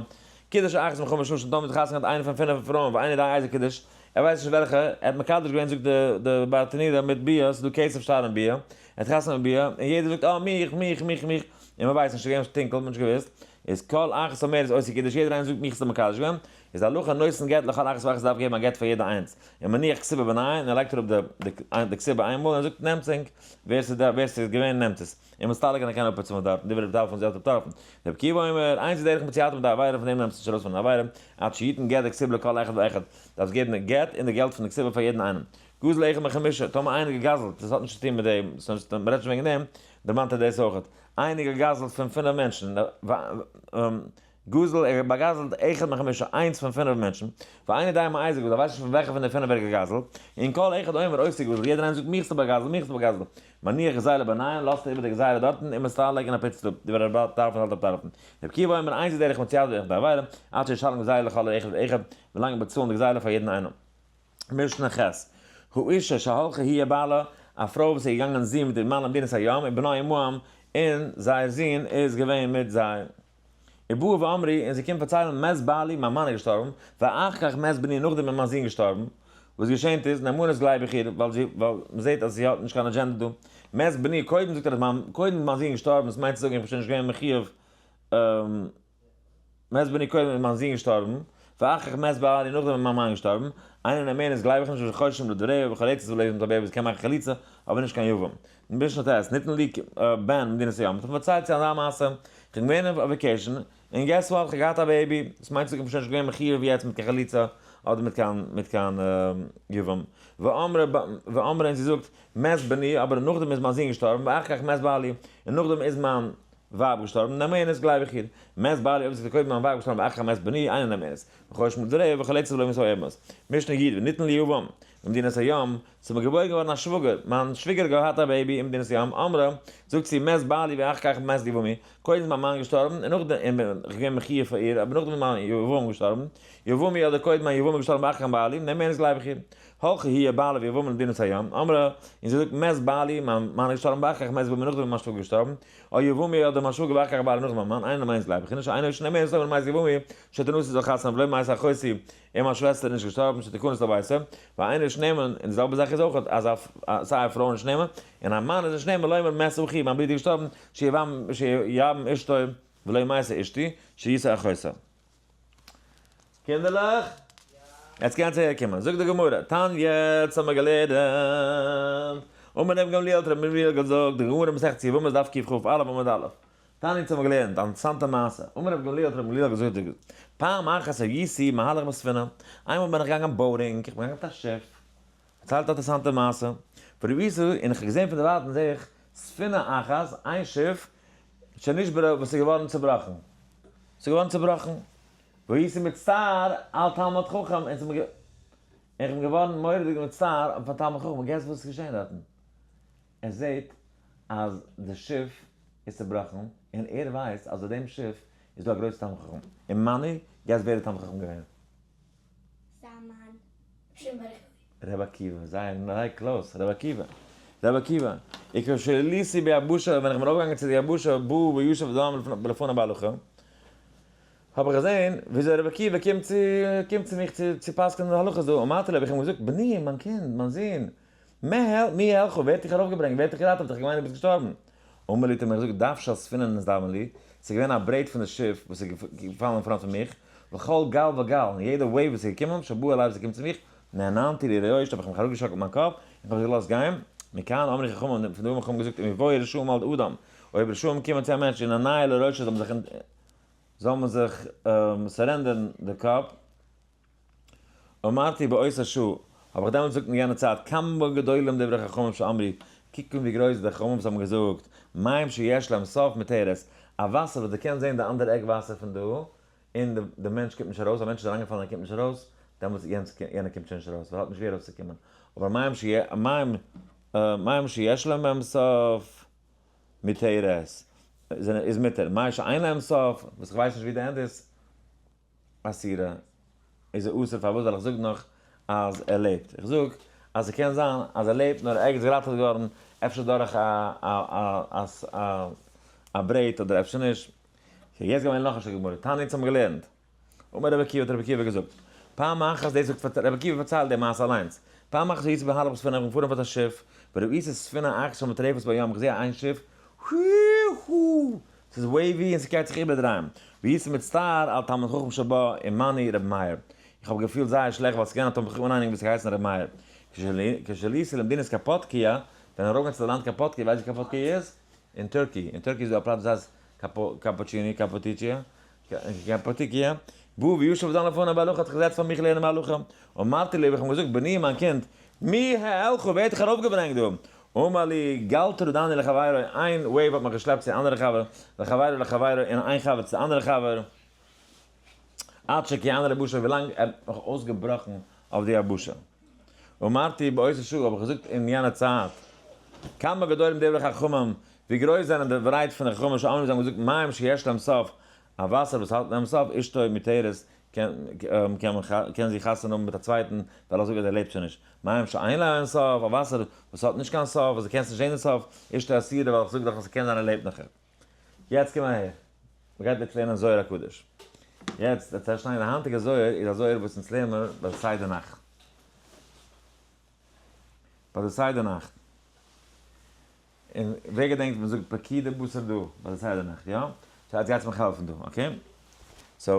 קידש אחת מחמש נשים טאמער האט חתונה געהאט איינע פון פינף פרויען ואינו יודע איזה קידש, ער ווייסט נישט וועלכע, ער האט מקדש געווען זאגט די ברטנורא מיט ביאה, ס'איז דא כסף שטר און ביאה, ער האט חתונה מיט ביאה, און יעדער זאגט אה מיך מיך מיך מיך, און מ'ווייסט נישט, ס'איז געווען טונקל, מ'האט נישט געוואוסט, איז כל אחת אומרת אותי קידש, יעדער איינער זאגט מיך האסטו מקדש געווען, איז די הלכה נותן גט לכל אחת ואחת דארף געבן א גט פאר יעדע איינס, און מניח כתובה ביניהן, און ער לייגט אראפ די כתובה איינמאל און ער זאגט נעמטס ענק, ווער ס'איז געווען נעמט עס. און מסתלק און ער קען אפעצן פון דארטן, דברי רבי טרפון זעלט רבי טרפון. רבי עקיבא אומר, אין זו דרך מוציאתה מידי עבירה, פון דעם נעמסטו נישט ארויס פון עבירה, עד שיתן גט וכתובה לכל אחד ואחד, דארפסט געבן די גט און די געלט פון די כתובה פאר יעדן איינעם. גזל אחד מחמישה, טאמער איינער געגזלט, דאס האט נישט צו טון מיט דעם, מ'רעדט נישט וועגן דעם, דערמאנט ער דאס אויכעט, איינער געגזלט פון פינף מענטשן, גזל, ער האט באגזלט אחד מחמישה, איינס פון פינף מענטשן, ואינו יודע מאיזה גזל, ער ווייסט נישט פון וועלכע פון די פינף ער האט געגזלט, און כל אחד אומר אותי גזל, יעדער איינער זאגט מיך האסטו באגזלט, מיך האסטו באגזלט, מניח גזילה ביניהם, לאזט ער איבער די גזילה דארטן, און מסתלק און ער פיצט אפ, דברי רבי טרפון האלט רבי טרפון. רבי עקיבא אומר אין זו דרך מוציאתה מידי עבירה, עד שישלם גזילה לכל אחד ואחד, ווילאנג ער באצאלן די גזילה פאר יעדן איינעם. משנה ח', האשה שהלכה היא ובעלה, א פרוי וואס איז געגאנגען זי מיט איר מאן למדינת הים, ובנה עמהם, און זייער זון איז געווען מיט זיי. ובאו ואמרו, און זיי קומען פארציילן, מת בעלי, מיין מאן איז געשטארבן, ואחר כך מת בני, נאכדעם איז מיין זון געשטארבן. וואס געשענט איז, נאמנות גלייב איך איר, ווייל זי, ווייל מ'זעט אז זי האט נישט קיין agenda דא. מת בני, קודם זאגט ער אז מיין, קודם איז מיין זון געשטארבן, דאס מיינט צו זאגן איך בין שוין נישט געווען מחיוב, מת בני קודם איז מיין זון געשטארבן, ואחר כך מת בעלי, נאכדעם איז מיין מאן געשטארבן. אינה נאמנת גלייב איך נישט, וחוששין לדבריה, וחולצת ולא יבם טבעי, וואס קען מאכן חליצה, אבער נישט קיין יבם. משנה ט', ניתן לי בן במדינת הים, מ'האט פארציילט צו אזא מעשה, כ'בין געווען אויף vacation, און guess what, כ'האב געהאט א baby, דאס מיינט צו זאגן כ'בין שוין נישט געווען מחיוב יעצט מיט קיין חליצה, אדער מיט קיין מיט קיין יבם. ואמרה ואמרה און זי זאגט, מת בני, אבער נאכדעם איז מיין זון געשטארבן, ואחר כך מת בעלי, און נאכדעם איז מיין ווייב געשטארבן, נאמנת גלייב איך איר, מת בעלי, אויב זי האט קודם מיין ווייב געשטארבן ואחר כך מת בני, אינה נאמנת, וחוששין לדבריה וחולצת ולא מתה אמת. משנה י', וניתן לי יבם במדינת הים, ס'איז מיר געבוירן געווארן א שוואגער, מיין שוויגער האט געהאט א baby אין מדינת הים, אמרה, זאגט זי, מת בעלי ואחר כך מת יבמי, קודם איז מיין מאן געשטארבן, און נאכדעם, און בין איך געווען מחיוב פאר איר, אבער נאכדעם איז מיין יבם געשטארבן, יבמי אדער קודם מיין יבמה געשטארבן ואחר כך בעלי, נאמנת גלייב איך איר. הלכה היא ובעלה ויבמה למדינת הים, אמרה, און זי זאגט, מת בעלי, מיין מאן איז געשטארבן ואחר כך מת יבמי, נאכדעם איז מיין שוואגער געשטארבן, או יבמי אדער מיין שוואגער ואחר כך בעלי נאכדעם מיין מאן, אינה נאמנת גלייב איך איר נישט, אינה נאמנת לומר מת יבמי, שתנשא זאל חתונה האבן, ולא מתה אחותי, און מיין שוועסטער איז נישט געשטארבן שתכנס לביתה, ואינה נאמנת, און די זעלבע זאך איז אויך אז סיי א פרוי איז נישט נאמן, און א מאן איז נישט נאמן לומר מת אחי, מיין ברודער איז געשטארבן, שייבם אשתו ולא מתה אשתי, שישא אחותה. קינדערלעך, יעצט קענטס אהער קומען. זאגט די גמרא, תניא, יעצט האבן מיר געלערנט, אמר ר' גמליאל האט ר' גמליאל געזאגט, די גמרא מסכת יבמות דף קכ"א עמוד א', תניא יעצט האבן מיר געלערנט, א אינטערעסאנטע מעשה, אמר ר' גמליאל האט ר' גמליאל געזאגט, פעם אחת הייתי מהלך בספינה, איינמאל בין איך געגאנגען boating, איך בין געגאנגען מיט א שיף, דערציילט א אינטערעסאנטע מעשה, וראיתי, און איך האב געזען פון דערווייטן זעה איך ספינה אחת, איין שיף, שנשברה וואס איז געווארן צובראכן, ס'איז געווארן צובראכן, והייתי מצטער על תלמיד חכם, און ס'איז מיר איך בין געווארן מורא'דיג מצטער אויף א תלמיד חכם, guess וואס איז געשען דארטן? ער זעט אז די שיף איז צובראכן, און ער ווייסט אז אויף דעם שיף איז דא א גרויסע תלמיד חכם, און מאני, guess ווער איז תלמיד חכם געווען? זיין מאן, שמעון בר יוחאי. רבי עקיבא, זייער זייער close, רבי עקיבא, רבי עקיבא, וכשעליתי ביבשה, ווען איך בין ארויפגעגאנגען צו די יבשה, בא וישב דארט לפני בהלכה, האב איך געזען וויאזוי רבי עקיבא קומט צו קומט צו מיך צו צו פסק'ענען די הלכות דא, אמרתי לו, האב איך אים געזאגט, בני, מיין קינד, מיין זון, מי העלך, ווער האט דיך ארויפגעברענגט, ווער האט דיך געראטעוועט, איך האב געמיינט דו ביסט געשטארבן. אמר לי, האט ער מיר געזאגט, דף של ספינה נזדמן לי, ס'איז געווען א ברעט פון די שיף וואס איז געפאלן אין front פון מיך, וכל גל וגל, און יעדע wave וואס איז געקומען, שבא אלי וואס איז געקומען צו מיך, נענעתי לראש, האב איך מיך אראפגעשאקלט מיין קאפ, און כ'האב זיך געלאזט גיין, מכאן אמרו חכמים, פון דא האבן חכמים געזאגט, אם יבואו רשעים על אדם, אויב רשעים קומען צו א מענטש, ינענעו לראשו, זאל מען זיך זאל מען זיך surrender ן די קאפ. אמרתי באותה שעה, האב איך דעמאלטס געזאגט אין יענע צייט, כמה גדולים דברי חכמים שאמרו, קוק אן ווי גרויס די חכמים וואס האבן געזאגט, מים שיש להם סוף מותרת, א וואסער וואס דו קענסט זען די אנדערע עק וואסער פון דא, און די מענטש קומט נישט ארויס, א מענטש איז אריינגעפאלן און ער קומט נישט ארויס, דעמאלטס יענער קומט שוין נישט ארויס, ווייל ער האט נישט ווי ארויסצוקומען, אבער מים מים שיש להם סוף מותרת, איז מותר, מים שאין להם סוף, וואס איך ווייס נישט ווי די end איז, אסורה איז ער אסור פארוואס ווייל איך זאג נאך אז ער לעבט איך זאג אז ס'קען זיין אז ער לעבט נאר ערגעץ געראטעוועט געווארן אפשר דורך א א א א ברעט אדער אפשר נישט. okay יעצט גיימיר נאך א שטיקל גמרא תניא אונז האבן געלערנט אמר רבי עקיבא האט רבי עקיבא געזאגט פעם אחת דאס זאגט רבי עקיבא פארציילט די מעשה אליינס פעם אחת הייתי מהלך בספינה איך בין געפארן אויף א שיף וראיתי ספינה אחת שמטרפת בים איך זעה איין שיף ס'איז wavy און ס'גייט זיך איבערדרייען. והייתי מצטער על תלמיד חכם שבה ומנו רבי מאיר. איך האב געפילט זייער שלעכט ווייל ס'איז געווען א תלמיד חכם אינאיינעם וואס האט געהייסן רבי מאיר. כשעליתי למדינת קפדקיא, ווען ארויפגיין צו די לאנד קפדקיא, ווייסט ווי קפדקיא איז? אין Turkey. אין Turkey איז דא א פלאץ וואס הייסט קאפוטשיני, קאפוטיטשיא, קפוטיקיא. בא וישב דן לפני בהלכה האט זיך געזעצט פאר מיך לערנען בהלכה. אמרתי לו, איך האב אים געזאגט, בני מיין קינד, מי העלך, ווער האט דיך ארויפגעברענגט דא? אמר לי, גל טרדני לחבירו, איין wave האט מיך געשלעפט צו אנדערע חבר, וחבירו לחבירו, און איין חבר צו אנדערע חבר, עד שקיאני ליבשה, ווילאנג ער האט מיך אויסגעבראכן אויף די יבשה. אמרתי באותה שעה, האב איך געזאגט אין יענע צייט, כמה גדולים דברי חכמים, ווי גרויס זענען די רייד פון די חכמים שאמרו, זיי האבן געזאגט, מים שיש להם סוף, א וואסער וואס האלט אינעם סוף, אשתו מותרת. קען מען קען זי חתונה האבן מיט א צווייטן, ווייל איך זאג אז ער לעבט שוין נישט. מים שאין להם סוף, א וואסער וואס האט נישט קיין סוף, וואס דו קענסט נישט זען די סוף, אשתו אסורה, ווייל איך זאג דאך אז ס'קען זיין ער לעבט נאך. יעצט קום אהער, מ'גייט יעצט לערנען זוהר הקדוש. יעצט, וועט פארשטיין, די היינטיגע זוהר איז א זוהר וואס אונז לערנען מיר ביי די סדר נאכט. ביי די סדר נאכט. און ווער געדענקט מען זאגט פקידה בשר דא ביי די סדר נאכט, יא? so יעצט גייטס מיך העלפן דא, okay? so,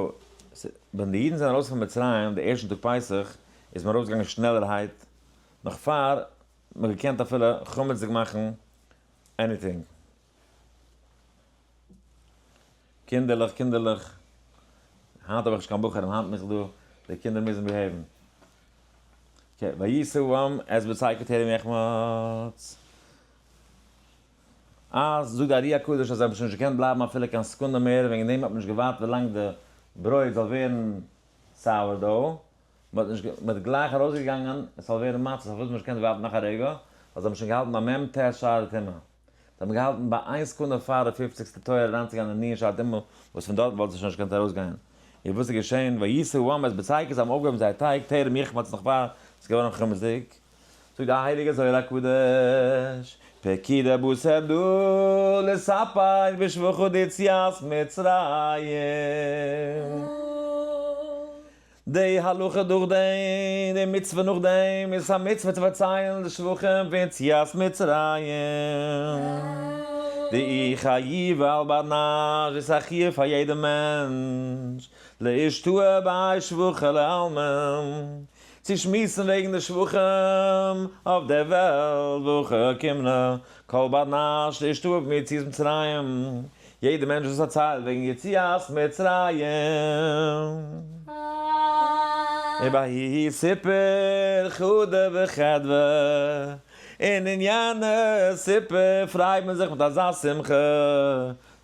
ווען די אידן זענען ארויס פון מצרים די ערשטן טאג פסח, איז מען ארויסגעגאנגען שנעלערהייט, נאך פאר מען האט געקענט אפילו חמצ'דיג מאכן anything. קינדערלעך, קינדערלעך, היינט האב איך נישט קיין בחורים, היינט מיך דא, די קינדער מוזן behave ן. okay, וישאו העם את בצקו טרם יחמץ. אז, זאגט די ארי הקדוש אז זיי האבן שוין נישט געקענט בלייבן אפילו קיין סעקונדע מער, וועגן דעם האט מען נישט געווארט ווילאנג די ברויט זאל ווערן sourdough, מען האט נישט, מען האט גלייך ארויסגעגאנגען עס זאל ווערן מצות, פארוואס האט מען נישט געקענט ווארטן נאך א רגע? ווייל זיי האבן שוין געהאלטן ביי מ ט שערי טומאה. זיי האבן געהאלטן ביי איין סעקונדע פאר די פופציגסטע טויער אריינצוגיין אין נ' שערי טומאה, וואס פון דארטן וואלט זיי שוין נישט געקענט ארויסגיין. און וואס איז געשען? וישאו העם את בצקו, זיי האבן אויפגעהויבן זייער טייג, טרם יחמץ נאך פאר עס איז געווארן חמצ'דיג. זאגט די הייליגע זוהר הקדוש, פקידה בתר דא לספר בשבחא דיציאת מצרים. די הלכה דורך דעם, די מצוה נאך דעם, איז א מצוה צו פארציילן די שבחים פון יציאת מצרים. דאיהו חיובא על בר נש, איז א חיוב פאר יעדע מענטש, לאשתעי בהאי שבחא לעלמא, צו שמועסן וועגן די שבחים אויף דער וועלט, והכי קמנא, כל בר נש לאשתעי ביציאת מצרים, יעדער מענטש וואס פארציילט וועגן יציאת מצרים. ובההוא סיפור חדא וחדוה, און אין יענע סיפור פרייט מען זיך מיט אזא שמחה,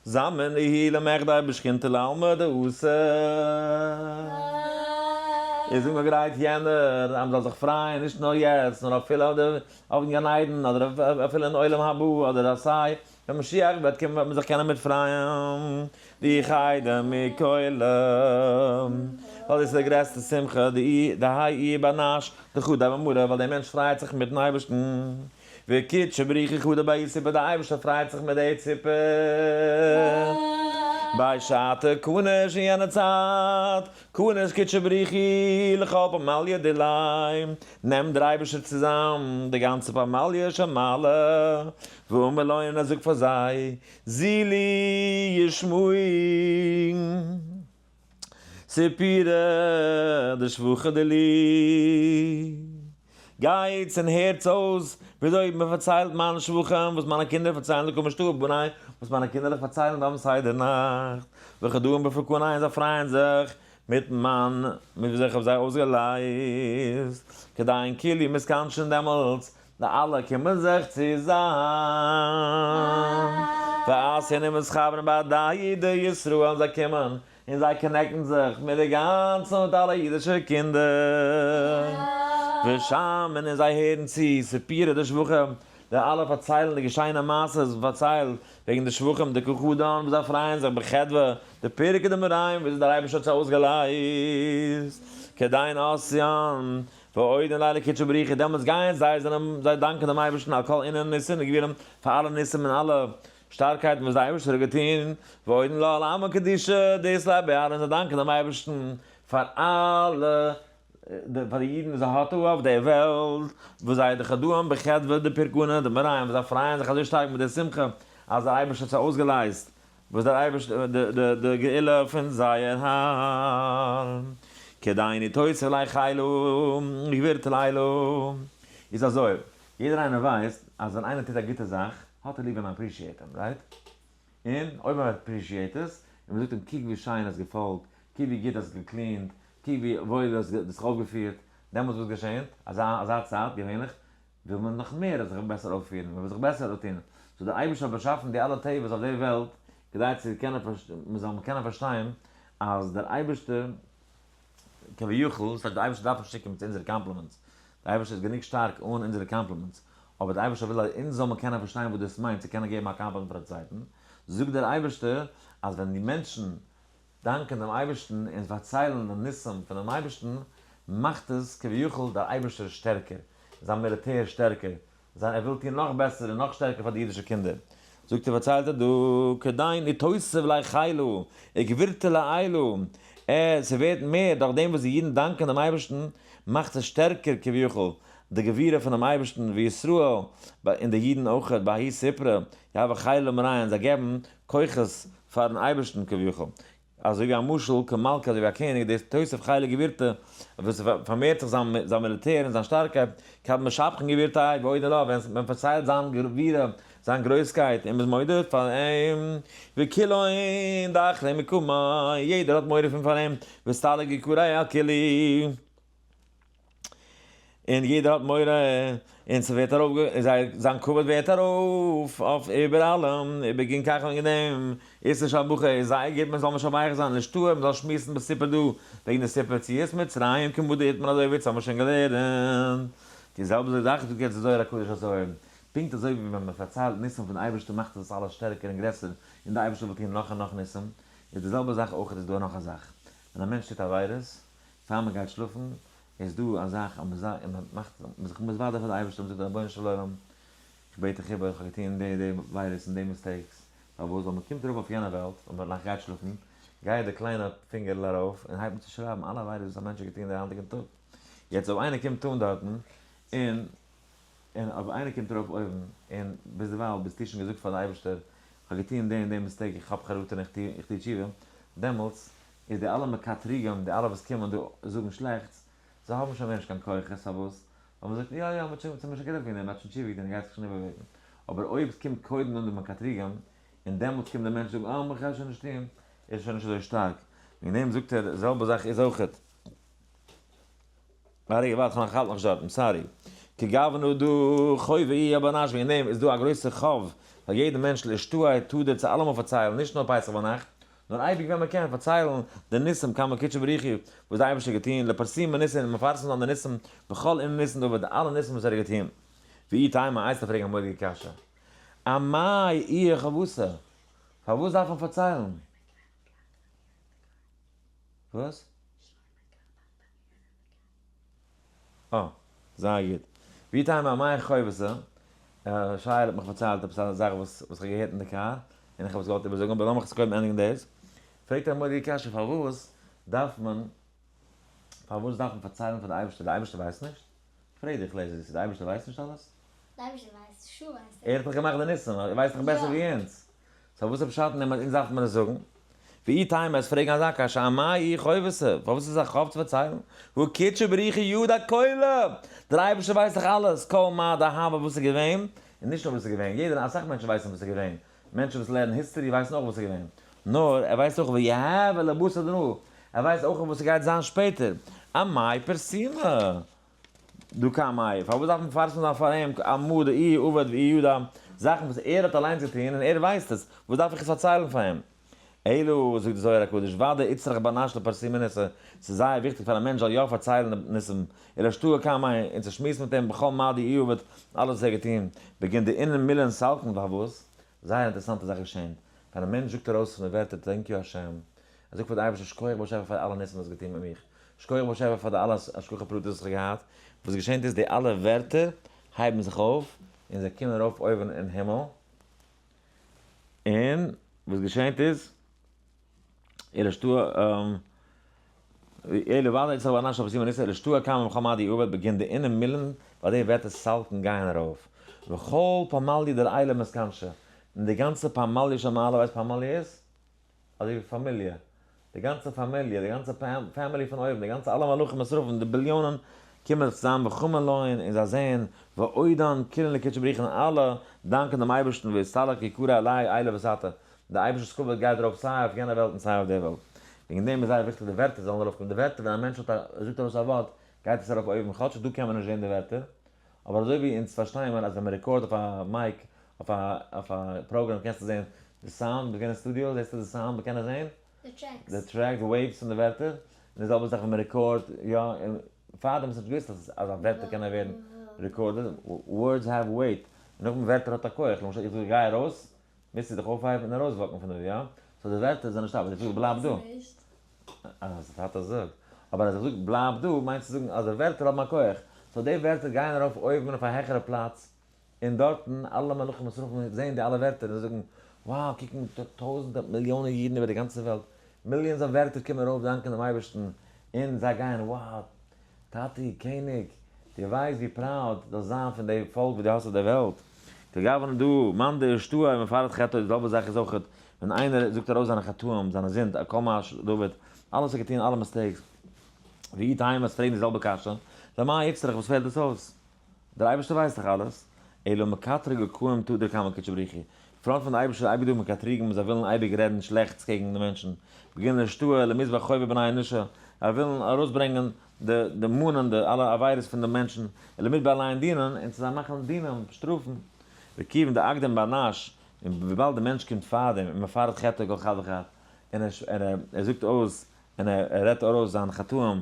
זמין איהו למחדי בשכינתא לעלמא דאתי. איז אנגעגרייט יענער אז מ'זאל זיך פרייען נישט נאר יעצט נאר אפילו אויפן גן עדן אדער אפילו אין עולם הבא אדער סיי ווען משיח וועט קומען וועט מען זיך קענען מיטפרייען די חיידא מכולא, ווייל דאס איז די גרעסטע שמחה, די דהאי איהו בר נש דחדי במרא, ווייל דער מענטש פרייט זיך מיטן אייבערשטן, וקודשא בריך הוא חדי בההוא סיפור, דער אייבערשטער פרייט זיך מיט די סיפור, בהאי שעתא כניש אין יענע צייט, כניש קודשא בריך הוא לכל פמליא דיליה, נעמט דער אייבערשטער צוזאם די גאנצע פמליא של מעלה, ואמר לון און ער זאגט פאר זיי, זילו ושמעו סיפורא דשבחא דילי, גייטס און הערטס אויס וויאזוי מען פארציילט מיינע שבחים, וואס מיינע קינדער פארציילן דקא משתעי בני, וואס מיינע קינדערלעך פארציילן ביים סדר נאכט, וכדו' בפרקני און זיי פרייען זיך מיטן מאן, מיט וויאזוי איך האב זיי אויסגעלייזט, כדאין כולהו מתכנשין דעמאלטס די אלע קומען זיך צוזאם, ואתיין ומתחברין בהדייהו דישראל, זיי קומען און זיי connect ן זיך מיט די גאנצע מיט אלע אידישע קינדער, ושמעין און זיי הערן צו סיפורי דשבחים, די אלע פארציילן די געשיינע מעשות וואס פארציילט וועגן די שבחים דקא חדן וואס זיי פרייען זיך בחדוה דפרקא דמריין וויאזוי דער אייבערשטער האט זיי אויסגעלייזט כדין אתיין ואודין ליה לקודשא בריך הוא, דעמאלטס גייען זיי זענען זיי דאנקען דעם אייבערשטן על כל אינון ניסין וגבורים, פאר אלע ניסים און אלע שטארקייטן וואס דער אייבערשטער האט געטון, ואודין ליה על עמא קדישא דאית ליה בארעא, און זיי דאנקען דעם אייבערשטן פאר אלע פאר די אידן וואס זיי האט אויף דער וועלט, וואס זיי דחדאן בחדוה דפורקנא דמריין, וואס זיי פרייען זיך אזוי שטארק מיט דער שמחה אז דער אייבערשטער האט זיי אויסגעלייזט, וואס דער אייבערשטער די גאולה פון זייער האר, כדין אתוסף ליה חילא גבירתא לעילא, איז אזוי, יעדער איינער ווייסט אז ווען איינער טוט א גוטע זאך האט ער ליב ווען מען appreciate אים, right? און אויב מען appreciate עס, און מען זאגט אים קוק ווי שיין האסט געפאלגט, קוק ווי גוט האסט גע clean ט, קוק ווי וואויל האסט זיך אויפגעפירט, דעמאלטס וואס געשענט? אזא אזא צייט געווענליך וויל מען נאך מער זיך בעסער אויפפירן, מען וויל זיך בעסער אויפטון, so דער אייבערשטער האט באשאפן די אלע טבעס אויף די וועלט כדי צו קענען מען זאל קענען פארשטיין אז דער אייבערשטער כביכול, דאס הייסט דער אייבערשטער דארף נישט צוקומען צו אונזערע compliments, דער אייבערשטער איז גענוג שטארק אן אונזערע compliments, אבער דער אייבערשטער וויל אז אונז זאל מען קענען פארשטיין וואס דאס מיינט צו קענען געבן א compliment פאר א צווייטן, זאגט דער אייבערשטער אז ווען די מענטשן. דאנקען דעם אייבערשטן און פארציילן די ניסים פונעם אייבערשטן, מאכט עס כביכול דער אייבערשטער שטערקער, זיין מיליטער שטערקער, זיין ער וויל טון נאך בעסער און נאך שטערקער פאר די אידישע קינדער. זאגט ער פארציילט ער דא, כדין איתוסף לחילא, וגבירתא לעילא, ס'ווערט מער דורך דעם וואס די אידן דאנקען דעם אייבערשטן, מאכט עס שטערקער כביכול די גבורה פונעם אייבערשטן, וישראל, און די אידן אויך, בהאי ספרא, יהוה חילא למריין, זיי געבן כוחות פארן אייבערשטן כביכול. אזוי ווי א משל כמלכא אזוי ווי א קעניג דאס תוסף חילא גבירתא וואס פארמערט זיך זיין זיין מיליטער און זיין שטארקייט, כד משבחין גבירתיה ואודין לה, ווען מען פארציילט זיין גבורה זיין גרויסקייט און מ'איז מודה פאר אים, וכולהון דחרין מקמיה, יעדער האט מורא פון פאר אים, ואסתלק יקריה על כולהו. און יעדער האט מורא, און ס'ווערט ארויף, זיין כבוד ווערט ארויף אויף איבער אלעם, ובגין כך וועגן דעם, איז לשבחא, איז זייער גוט מען זאל משבח זיין, לאשתעי, מען זאל שמועסן בסיפור דא, וועגן די סיפור יציאת מצרים, כמה דאיתמר אזוי ווי האבן מיר שוין געלערנט. די זעלבע זאך זאגט יעצט די זוהר הקדוש אזוי, פונקט אזוי ווי ווען מען פארציילט ניסים פון אייבערשטען מאכט עס אלעס שטערקער און גרעסער, און די אייבערשטער וויל טון נאך און נאך ניסים, איז די זעלבע זאך אויך איז דא נאך א זאך, ווען א מענטש טוט עבירות, פאר מען גייט שלאפן איז דא א זאך אז מען זאגט און מען מאכט מען זיך מתוודה פאר די אייבערשטער מען זאגט רבונו של עולם איך בעט דיך איבער איך האב געטון די די עבירות און די mistakes, פארוואס? ווייל מען קומט ארויף אויף יענע וועלט און מען גייט שלאפן גייט די קליינע פינגערל ארויף און הייבט אן צו שרייבן אלע עבירות וואס א מענטש האט געטון די היינטיגן טאג, יעצט אויב איינער קומט אן דארטן און און אויב איינער קומט ארויף אויבן און ביזדערווייל ביסטו שוין געזאגט פאר די אייבערשטער איך האב געטון די און די mistake איך האב חרטה און איך טו תשובה, דעמאלטס איז די אלע מקטריגים, די אלע וואס קומען דא זאגן שלעכטס, זיי האבן שוין מער נישט קיין כוחות, פארוואס? ווייל מ'זאגט יא יא, מ'האט שוין מ'האט שוין גערעדט וועגן דעם, מ'האט שוין תשובה געטון, ער גייט זיך שוין איבערבעטן. אבער אויב ס'קומט קודם אן די מקטריגים, און דעמאלטס קומט דער מענטש זאגן אה, מ'קען שוין נישט טון, איז שוין נישט אזוי שטארק. וועגן דעם זאגט ער, די זעלבע זאך איז אויכעט. א רגע ווארט כ'האלט נאך נישט דארט, I'm sorry. כגוונא דא חובה איהי בר נש וועגן דעם איז דא א גרויסע חוב פאר יעדן מענטש לאשתעי תדיר צו אלעמאל פארציילן נישט נאר פסח ביינאכט נאר אייביג ווען מ'קען פארציילן די ניסים כמה קודשא בריך הוא וואס די אייבערשטער האט געטון לפרסומי ניסים און מפרסם זיין די ניסים בכל אינון ניסים דעבד די אלע ניסים וואס ער האט געטון. ואי תימא אייסטע פרעגן א מורא'דיגע קשיא אמאי איהי חובתא פארוואס דארף מען פארציילן? וואס? אה, זייער גוט. ווי טעמע אמאי חובתא, שייעל האט מיך פארציילט עפעס א זאך וואס איך האב געהערט אין די קאר, און איך האב עס געוואלט איבערזאגן, אבער לאמיך עס קודם ענדיגן דאס. פרעגט ער א מורא'דיגע קשיא, פארוואס דארף מען, פארוואס דארף מען פארציילן פאר די אייבערשטער, די אייבערשטער ווייסט נישט? פרעג דיך לעזער, די אייבערשטער ווייסט נישט אלעס? די אייבערשטער ווייסט, שו ווייסט ער. ער האט דאך געמאכט די ניסים, ער ווייסט דאך בעסער ווי אונז. so וואס איז פשט אין דעם אז אונז דארף מען עס זאגן? ואי תימא עס פרעגן אזא קשיא אמאי חובתא, פארוואס איז א חוב צו פארציילן? והא קודשא בריך הוא ידע כולא, דער אייבערשטער ווייסט דאך אלעס, כל מה דהוה וואס איז געווען, און נישט נאר וואס איז געווען, יעדער אסאך מענטשן ווייסן וואס איז געווען, מענטשן וואס לערנען history ווייסן אויך וואס איז געווען, נאר ער ווייסט אויך ויהוה לבתר דנא, ער ווייסט אויך וואס ס'גייט זיין שפעטער, אמאי פרסומי. דא קמיה, פארוואס דארף מען מפרסם זיין פאר אים עמא דאיהו עבד ואיהו ידע, זאכן וואס ער האט אליינס געטון און ער ווייסט עס, וואס דארף איך עס פארציילן פאר אים? אלא, זאגט די זוהר הקדוש, ודאי איצטריך בר נש לפרסומי ניסא, ס'איז זייער וויכטיג פאר א מענטש זאל יא פארציילן די ניסים, ולאשתעי קמיה, און צו שמועסן מיט אים בכל מה דאיהו עבד, אלעס וואס ער האט געטון, בגין דאינון מילין סלקין פארוואס? זייער אינטערעסאנטע זאך געשען, ווען א מענטש זאגט ארויס פון די ווערטער thank you השם, ער זאגט פאר די אייבערשטער שכוח באשעפער פאר אלע ניסים וואס האסט געטון מיט מיך, שכוח באשעפער פאר די אלע השגחה פרטית וואס איך האב געהאט, וואס געשענט איז די אלע ווערטער הייבן זיך אויף און זיי קומען ארויף אויבן אין הימל, און וואס געשענט איז, אלא ודאי איצטריך בר נש לפרסומי ניסא ולאשתעי קמיה בכל מה דאיהו עבד בגין דאינון מילין ווייל די ווערטער סלקין גייען ארויף וכל פמליא דלעילא מתכנשי און די גאנצע פמליא של מעלה ווייסט פמליא איז? אזוי ווי פאמיליע, די גאנצע פאמיליע, די גאנצע family פון אויבן, די גאנצע אלע מלאכים און שרפים, די ביליאנען קומען זיך צוזאם וחמין לון און זיי זעען ואודן כולין לקודשא בריך הוא און אלע דאנקען דעם אייבערשטן ואסתלק יקרא עליה עילא ותתא, די אייבערשטער'ס כבוד גייט ארויף סיי אויף יענע וועלט און סיי אויף די וועלט. וועגן דעם איז זייער וויכטיג די ווערטער זאלן ארויפקומען, די ווערטער ווען א מענטש האט א זאגט ארויס א ווארט גייט עס ארויף אויבן, כאטש דא קען מען נישט זען די ווערטער, אבער אזוי ווי אונז פארשטייען מיר אז ווען מען record ט אויף א mic אויף א אויף א program קענסטו זען די סאונד, ביסט געווען אין סטודיאו זעסטו די סאונד מ'קען עס זען? די tracks. די track, די waves פון די ווערטער, און די זעלבע זאך ווען מען record ט, יא, און פארדעם האסטו נישט געוואוסט אז אז א ווערטער קענען ווערן recorded, words have weight, און נאכדעם ווערטער האט א כח, למשל איך זאג גיי ארויס, מוזטו דיך אויפהייבן און ארויס walk ן פון דא, יא? So די ווערטער זענען שטארק, אבער איך זאג בלייב דא. אז דער טאטע זאגט. אבער אז איך זאג בלייב דא, מיינט צו זאגן אז די ווערטער האבן א כח. So די ווערטער גייען ארויף אויבן אויף א העכערע פלאץ, און דארטן אלע מלאכים און שרפים זעען די אלע ווערטער און זאגן, wow, קוקן טויזנטער מיליאנען אידן איבער די גאנצע וועלט, millions of ווערטער קומען ארויף דאנקען דעם אייבערשטן, און זיי גייען, wow, טאטי, קעניג, דו ווייסט ווי proud דאס זיין פון די פאלק וואס דו האסט אויף דער וועלט. כגוון דא, מאן דאשתהי מפרט חטאו, די זעלבע זאך איז אויך ווען איינער זאגט ארויס זיינע חטאים, זיינע זינד, א כל מה דוד, אלעס האט געטון, אלע mistakes, ואי תימא פרעגן די זעלבע קשיא, למאי איצטריך, וואס פעלט דאס אויס? דער אייבערשטער ווייסט דאך אלעס, אלא מקטרגא קאים תדיר קמי קודשא בריך הוא, front פון די אייבערשטער איז אייביג דא מקטריגים וואס זיי ווילן אייביג רעדן שלעכטס קעגן די מענטשן, בגין לאשתהי למתבע חובי בני אנשא, זיי ווילן ארויסברענגען די די מאנען די אלע עבירות פון די מענטשן, ולמתבע עליהון דינין, און צו זיי מאכן דינים, שטראפן. וכיוון דאקדים בר נש, און וויבאלד די מענטש קומט פאר דעם און מפרט חטאו כל חד וחד, און ער זאגט אויס און ער רעדט ארויס זיין חטאים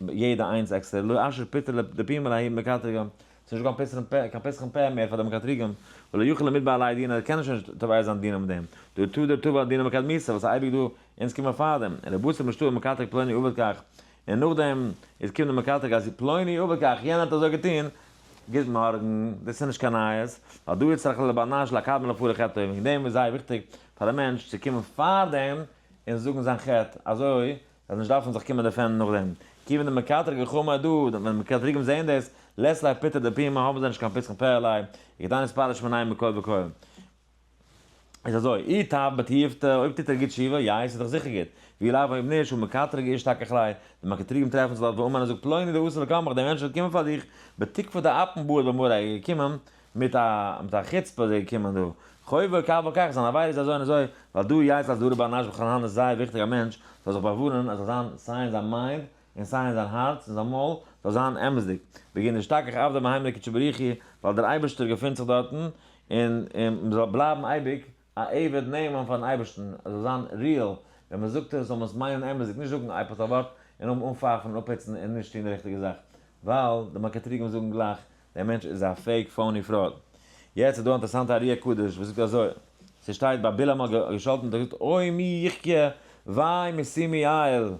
יעדע איינס עקסטער, לא אשרי פטר לפומיה לההוא מקטרגא, ס'איז נישט דא קיין פתחון פה מער פאר די מקטריגים, ולא יוכל למתבע עליה דינא, ער קען שוין נישט תובע זיין דינא מיט דעם, דהא תדיר תבע דינא מקדמיתא, וואס איז אייביג דא, אונז קומען פאר דעם, און רבותא משתעי מקטרג פלוני עבד כך, און נאכדעם איז קומט די מקטרג אז פלוני עבד כך, יענער האט אזוי געטון, גוט מארגן, דאס איז נישט קיין נייעס, ווייל דא איצטריך לבר נש לקדמא לפרט חטאו, וועגן דעם איז זייער וויכטיג פאר א מענטש צו קומען פאר דעם און זאגן זיין חטא, אזוי זאל נישט דארפן זיך קומען defend ן נאכדעם. כיוון דמקטרגי חמא דא, ווען מקטריגים זעען דאס, לית ליה פטרא דפומא האבן זיי נישט קיין פתחון פה עליה, וכדין אתפרש מינייהו מכל וכל. איז אזוי, אי תיב בתיובתא, אויב טוט ער גוט תשובה, יי, ס'איז דאך זיכער גוט. ואי לאו אויב נישט, הא מקטרגי אשתכח ליה, די מקטריגים טרעפן זיך דארט ואמר און זאגט פלוני דאתא לקמך, דער מענטש וועט קומען פאר דיך, בתוקפא דאפין בעט במריה, ער איז געקומען מיט א מיט א חוצפה איז ער געקומען דא, חובו כך וכך, זיין עבירה איז אזוי און אזוי, ווייל דא ייתי לאזהרה בר נש בכל הנה איז זייער וויכטיג א מענטש זאל זיך באווארענען אז זאל זיין סיי אין זיין mind און סיי אין זיין הארץ און זיין מויל זאל זיין אמת'דיג, בגין דאשתכח עבדא מהימנא קודשא בריך הוא, ווייל דער אייבערשטער געפינט זיך דארטן, און און מ'זאל בלייבן אייביג א עבד נאמן פארן אייבערשטן, עס זאל זיין real, ווען מען זאגט עס זאל מען עס מיינען אמת'דיג, נישט זאגן עפעס א ווארט און נאכדעם אנפייפן און אפהיצן און נישט טון די ריכטיגע זאך, ווייל די מקטריגים זאגן גלייך, דער מענטש איז א fake phony fraud. יעצט איז דא א אינטערעסאנטע ארי הקדוש וואס זאגט אזוי, ס'שטייט ביי בלעם האט געשאלטן האט ער געזאגט אוי מי יחיה וויי משימי אל,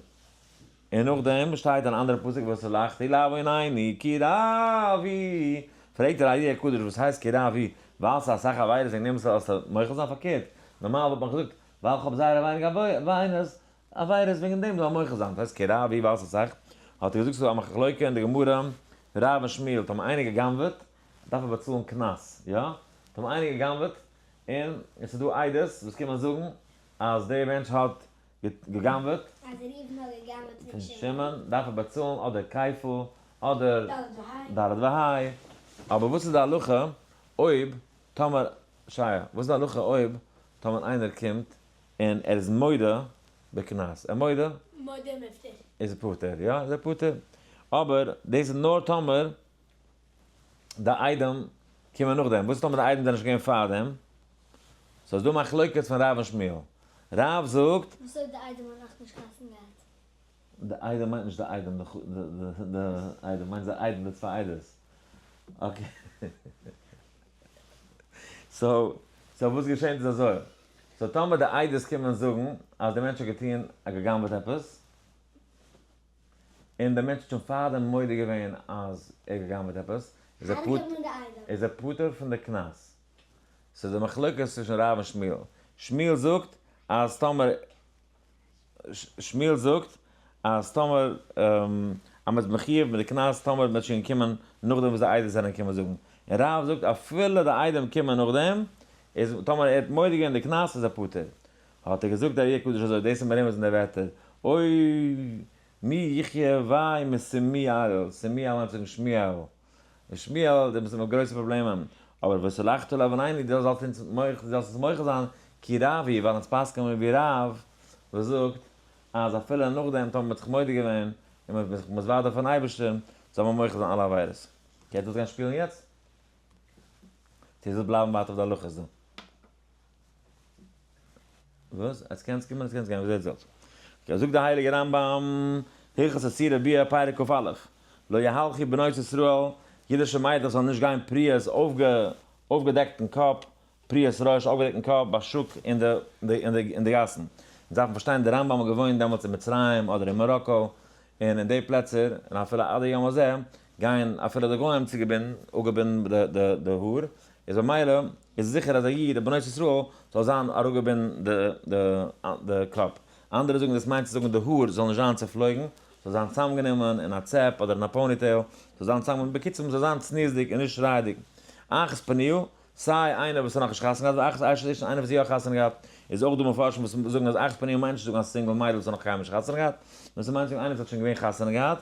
און נאכדעם שטייט אן אנדערע פסוק וסלחתי לעוונינו כי רב הוא, פרעגט דער ארי הקדוש וואס הייסט כי רב הוא, ווייל ס'איז אסאך עבירות וועגן דעם זאלסטו מוחל זיין פארקערט, נארמאל וואלט מען געזאגט ווייל כ'האב זייער ווייניג עבירות וועגן דעם זאל מען מוחל זיין, וואס הייסט כי רב הוא ווייל ס'איז אסאך, האט ער געזאגט ס'איז דא א מחלוקה אין די גמרא רב און שמואל, טאמער איינער גע'גנב'עט דארף ער באצאלן קנס, יא? טאמער איינער גע'גנב'עט און עס איז דא עדות וואס קומען זאגן אז דער מענטש האט גע'גנב'עט אז ראובן האט גע'גנב'עט פון פון שמעון. שמעון, דארף ער באצאלן אדער כפל אדער ד' וה'. ד' וה'. אבער וואס איז די הלכה אויב טאמער, שייע, וואס איז די הלכה אויב טאמער איינער קומט און ער איז מודה בקנס, ער מודה? מודה ומפטר. איז ער פטור, יא איז ער פטור, אבער דאס איז נאר טאמער די עדים קומען נאכדעם, וואס איז טאמער די עדים זענען נישט געווען פארדעם? so איז דא מחלוקת פון רב און שמואל, רב זאגט. וואס אויב די עדים האט נאכנישט חתונה געהאט? די עדים מיינט נישט די עדים, די עדים מיינט די עדים די צוויי עדות, okay. so so וואס געשענט איז אזוי, so טאמער די עדות קומען זאגן אז די מענטש האט געטון א גע'גנב'עט עפעס, און דער מענטש האט שוין פארדעם מודה געווען אז ער האט גע'גנב'עט עפעס, איז ער פטור פון די קנס. ס'איז די מחלוקת צווישן רב און שמואל. שמואל זאגט אז טאמער שמואל זאגט אז טאמער אז מ'איז מחיוב מיט די קנס טאמער מ'האט שוין געקומען נאכדעם וואס די עדות זענען געקומען זאגן. און רב זאגט אפילו די עדים קומען נאכדעם, איז טאמער ער האט מודה געווען די קנס איז ער פטור. האט ער געזאגט דער ארי הקדוש אזוי, דאס איז מרומז אין די ווערטער, אוי מי יחיה וויי מסימיאל, סימיאל מיינט זאגן שמואל, און שמואל, דער וואס האט גרויסע פראבלעמען, אבער וסלחת לעוונינו, דו זאלסט אונז מוחל, דו זאלסט אונז מוחל זיין, כי רב הוא, ווייל אונז פסק'ען מיר ווי רב, וואס זאגט, אז אפילו נאכדעם טאמער מ'האט זיך מודה געווען, און מ'איז זיך מתוודה פארן אייבערשטען, זאל מען מוחל זיין אלע עבירות. קענסט דאס גיין שפילן יעצט? צו זאלסט בלייבן ווייטער אויף די הלכות דא? וואס? עס קענסט קומען עס קענסט גיין ווי אזוי דו זאלסט. זאגט דער הייליגער רמב ם, הלכות איסורי ביאה פרק כ א, לא יהלכו בנות ישראל, אידישע מיידלעך זאלן נישט גיין פריעות אויפגעדעקטן קאפ, פריעת ראש, אויפגעדעקטן קאפ, בשוק אין די אין די אין די גאסן. אונז דארפן פארשטיין די רמב ם האט געוואוינט דעמאלטס אין מצרים אדער אין מאראקא, און אין די פלעצער, און אפילו עד היום הזה, גייען אפילו די גוים צוגעבינדן, אפגעבינדן די די די האר, איז במילא איז זיכער אז א איד, א בנות ישראל, זאל זיין אראפגעבינדן די די די קאפ. אנדערע זאגן דאס מיינט צו זאגן די האר זאל נישט זיין צעפלויגן, זאל זיין צוזאמגענומען אין א צעפ אדער אין א ponytail, זאל זיין צוזאמגענומען, בקיצור מ'זאל זיין צניעות'דיג און נישט שרייעדיג. אחת פנויה, סיי איינער וואס האט נאכנישט חתונה געהאט, ואחת אשת איש און איינער וואס האט יא חתונה געהאט, איז אויך דא מפרשים וואס זאגן אז אחת פנויה מיינט נישט צו זאגן א single מיידל וואס האט נאך קיינמאל נישט חתונה געהאט, נאר ס'מיינט צו זאגן איינער וואס האט שוין געווען חתונה געהאט,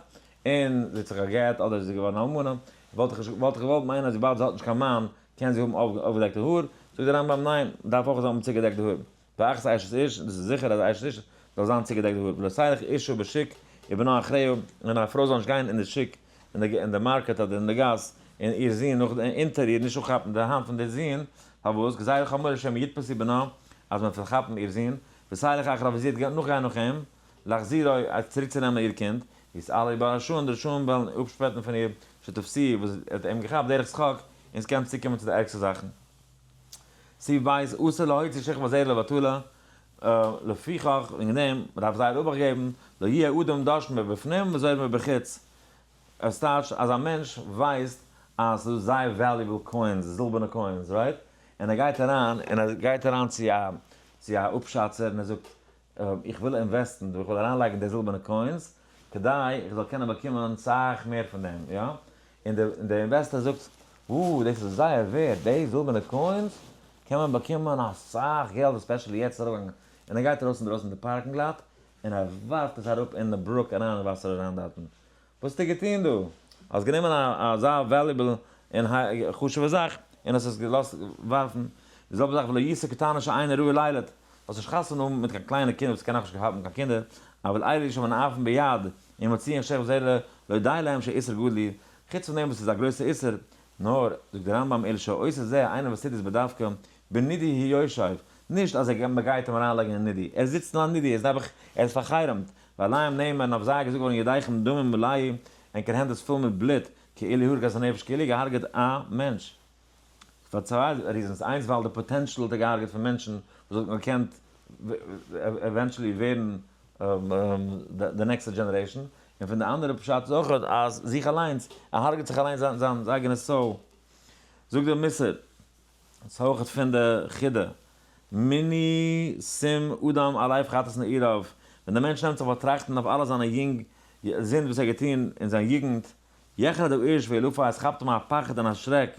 און זי האט זיך גע'גט אדער זי איז געווארן אלמנה, וואלט איך וואלט איך געוואלט מיינען אז וויבאלד זי האט נישט קיין מאן קען זי האבן אויפגעדעקטע האר, זאגט דער רמב ם ניין, מ'דארף אויך האבן צוגעדעקטע האר. ואחת אשת איש, דאס איז זיכער אז אשת איש זאל זיין צוגעדעקט די האר, ולא תלך אשה בשוק ובנה אחריה, און א פרוי זאל נישט גיין אין די שוק, אין די market אדער אין די גאס, און איר זון נאך אונטער איר נישט אנכאפן די האנט פון די זון, פארוואס? גזירה חמורה שמא יתפסו בנה, אז מען וועט פארכאפן איר זון, ותלך אחריו און זי וועט נאכגיין נאך אים, להחזירו, צוריק צו נעמען איר קינד, ויתעללו בה הרשעים, די רשעים וועלן אפשפעטן פון איר, שתפסוהו, וואס ער האט אים געכאפט דרך שחוק, און ס'קען צוקומען צו די ערגסטע זאכן. סעיף ב', אסור להוציא שכבת זרע לבטלה, לפיכך, וועגן דעם, מ'דארף זייער אבאכט געבן, לא יהיה אדם דש מבפנים וזורה מבחוץ, עס טייטש אז א מענטש ווייסט אז ס'איז דא זייער valuable coins, זילבערנע coins, right? און ער גייט אריין, און ער גייט אריין צו א צו א אפשאצער און ער זאגט, איך וויל invest ן דא, איך וויל אריינלייגן די זילבערנע coins, כדי איך זאל קענען באקומען סאך מער פון דעם, יא? און די investor זאגט, וואו, דאס איז זייער ווערד, די זילבערנע coins קען מען באקומען אסאך געלט, especially יעצט ארויפגעגאנגען, און ער גייט ארויס אינדרויסן די parking lot, און ער ווארפט עס אראפ אין די brook אריין אין וואסער אריין דארטן. וואס האסטו געטון דא? האסט גענומען אזא valuable און חשוב'ע זאך און האסט עס געלאזט ווארפן. די זעלבע זאך ולא ישא קטנה שאינה ראויה לילד, זאלסט נישט חתונה האבן מיט קיין קליינע קינדער וואס קען נאכנישט האבן קיין קינדער, אבל אלו שמנאפין ביד ומוציאין שכבת זרע לא די להם שאיסור גדול הוא, חוץ פון דעם וואס ס'איז א גרויסע איסור, נאר, זאגט דער רמב ם אלא שעושה זה, איינער וואס טוט דאס בדווקא, בנידוי הוא יושב, נישט אז ער מ'גייט אים אריינלייגן אין נידוי, ער זיצט אין א נידוי, ער איז נעבעך, ער איז פאר'חרמ'ט, ועליהם נאמר, און אויף זיי איז געזאגט געווארן ידיכם דמים מלאו, ענקער הענט איז פול מיט בלוט, כאילו הרג את הנפש, כאילו געהארגעט א מענטש. פאר צוויי reasons, איינס ווייל די potential האט ער געהארגעט פון מענטשן וואס וואלטן געקענט eventually ווערן די נעקסטע generation, און פון די אנדערע פשט איז אויך אז זיך אליינס, ער הארגעט זיך אליינס זיין אייגענע soul. זאגט דער מוסר, ס'איז אויך פון די חידה, מני שים אדם על לב חטאת נעוריו, ווען דער מענטש נעמט זיך באטראכטן אויף אלע זיינע יונג זינד וואס ער האט געטון אין זיין יוגנט, יחרד האיש וילופא עס כאפט אים א פחד און א שרעק,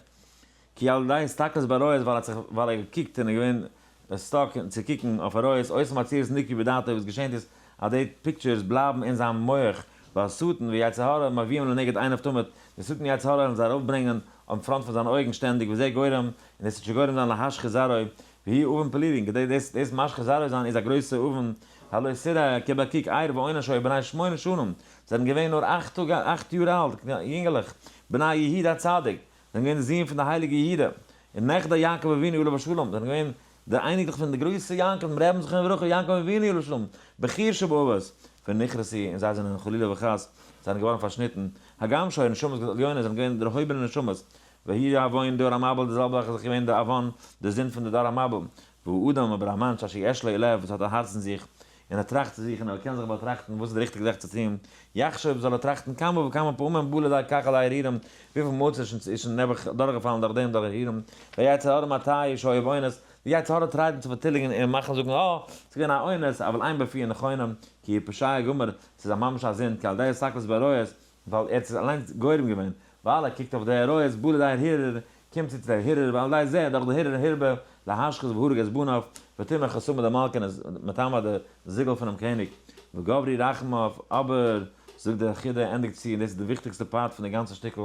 כי על ידי הסתכלות בעריות ווייל ער האט זיך ווייל ער האט געקוקט און איז געווען stuck צו קוקן אויף עריות, אותן הצורות נקבעו בדעתו וואס געשענט איז אז די pictures בלייבן אין זיין מח, והשטן ויצר הרע מביאים לנגד עיניו תמיד, די שטן יצר הרע וועלן זיי ארויפברענגען אויפן front פון זיינע אויגן שטענדיג וזה גורם, און דאס וועט שוין גורם זיין להשחית זרעו, והוא עוון פלילי, כדי דאס דאס משחית זרעו זיין איז א גרויסע עוון, הלא תראה, גיב א קוק, ער ואונן שהיו בני שמונה שנים, זענען געווען נאר אכט טאג אכט יאר אלט, יונגעלעך, בני יהודה הצדיק, זענען געווען די זין פון די הייליגע יהודה, און נכדי יעקב אבינו עליו השלום, זענען געווען די אייניקלעך פון די גרויסע יעקב, דעם רעבן זכרונו לברכה, יעקב אבינו עליו השלום, בחיר שבאבות, ונכרתו, און זיי זענען חלילה וחס, זענען געווארן פארשניטן, הגם שהיו נשמות עליונות, זענען געווען דערהויבענע נשמות, ויהי עוון דור המבול, די זעלבע זאך איז אויך געווען די עוון, די זינד פון די דור המבול, והוא אדם, אבער א מענטש אשר יש לו לב, וואס האט א הארץ אין זיך, און ער טראכט צו זיך און ער קען זיך באטראכטן וואס איז די ריכטיגע זאך צו טון, יחשוב זאל ער טראכטן כמה וכמה פעמים בא לידי כך על הרהורים, וויפיל מאל ס'איז שוין נעבעך דורכגעפאלן דורך דעם דורך הרהורים, והיצר הרע מטעה שהיה באונס, די יצר הרע try ט אים צו פארטיליגן און מאכן זאגן אה, ס'איז געווען א אונס, אבל אין בפיו נכונה, כי הוא פושע גמור, ס'איז א ממש א זינד, כי על ידי הסתכלות בעריות, ווייל ער האט עס אליינס גורם געווען, ווייל ער קוקט אויף די עריות, בא לידי הרהור, קומט צו צו דער הרהור, ועל ידי זה, דורך די הרהור הרבה, להשחית והרג את בניו, וטמא חותמא דמלכא און איז מטמא די זיגל פונעם קעניג. וגברו רחמיו, אבער, זאגט דער חידא, ענדיגט צו, און דאס איז די וויכטיגסטע part פון די גאנצע שטיקל,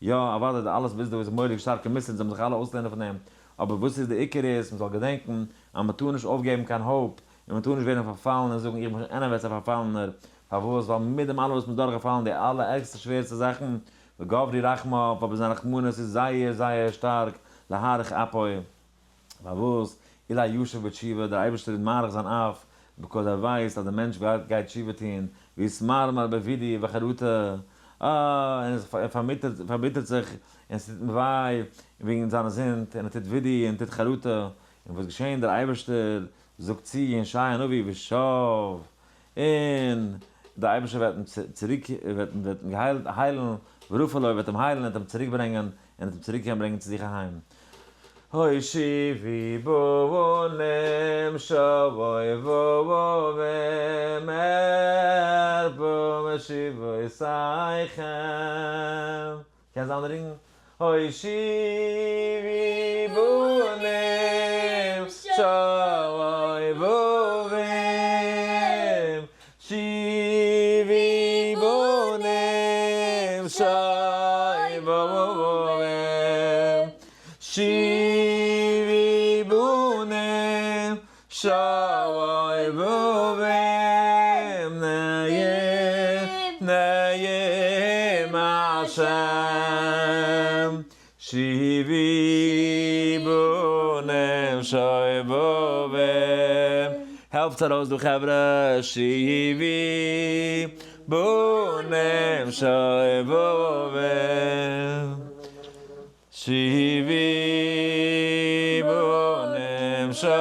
יא, אוודאי די אלעס ביז דא איז מורא'דיג שטארקע מוסר אונז זאלן זיך אלע אויסלערנען פון דעם, אבער וואס איז די עיקר איז, מ'זאל געדענקן אז מ'טאר נישט אויפגעבן קיין hope, און מ'טאר נישט ווערן פארפאלן און זאגן איך בין שוין anyways א פארפאלענער, פארוואס? ווייל מיט דעם אלעם וואס מ'איז דורכגעפאלן די אלע ערגסטע שווערסטע זאכן, וגברו רחמיו, אבער זיין רחמנות איז זייער זייער שטארק, להאריך אפו. פארוואס? אולי ישוב בתשובה, דער אייבערשטער איז מאריך זיין אף, because ער ווייסט אז דער מענטש גייט תשובה טון, ויתמרמר בווידוי וחרטה. אה, און ער פארביטערט זיך, און עס טוט אים וויי וועגן זיינע זינד, און ער טוט וידוי און טוט חרטה, און וואס געשען? דער אייבערשטער זאגט צו אין ישעיה הנביא ושב, און דער אייבערשטער וועט אים צוריק, וועט אים היילן, ורפא לו, וועט אים היילן, וועט אים צוריק ברענגען, און וועט אים צוריק ברענגען צו זיך אהיים. הושיבי בנים שובבים ארפא משיבותיכם. קענסט די אנדערע ניגון? הושיבי בנים שובבים שיבי בנים שובבים שיבי בנים שובבים נעים נעים השם שיבי בנים שובבים העלפטס ארויס דא חברה שיבי בנים שובבים שיבי בנים שובבים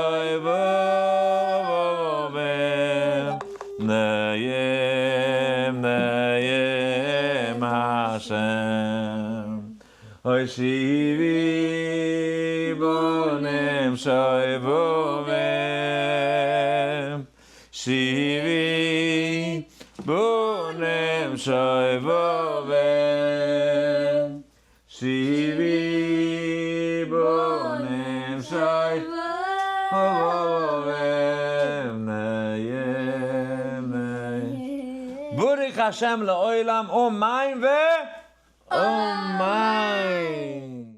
נעים נעים השם אוי שיבי בנים שובבים שיבי בנים שובבים שיבי בנים שובבים נעים נעים ברוך השם לעולם אמן ואמן.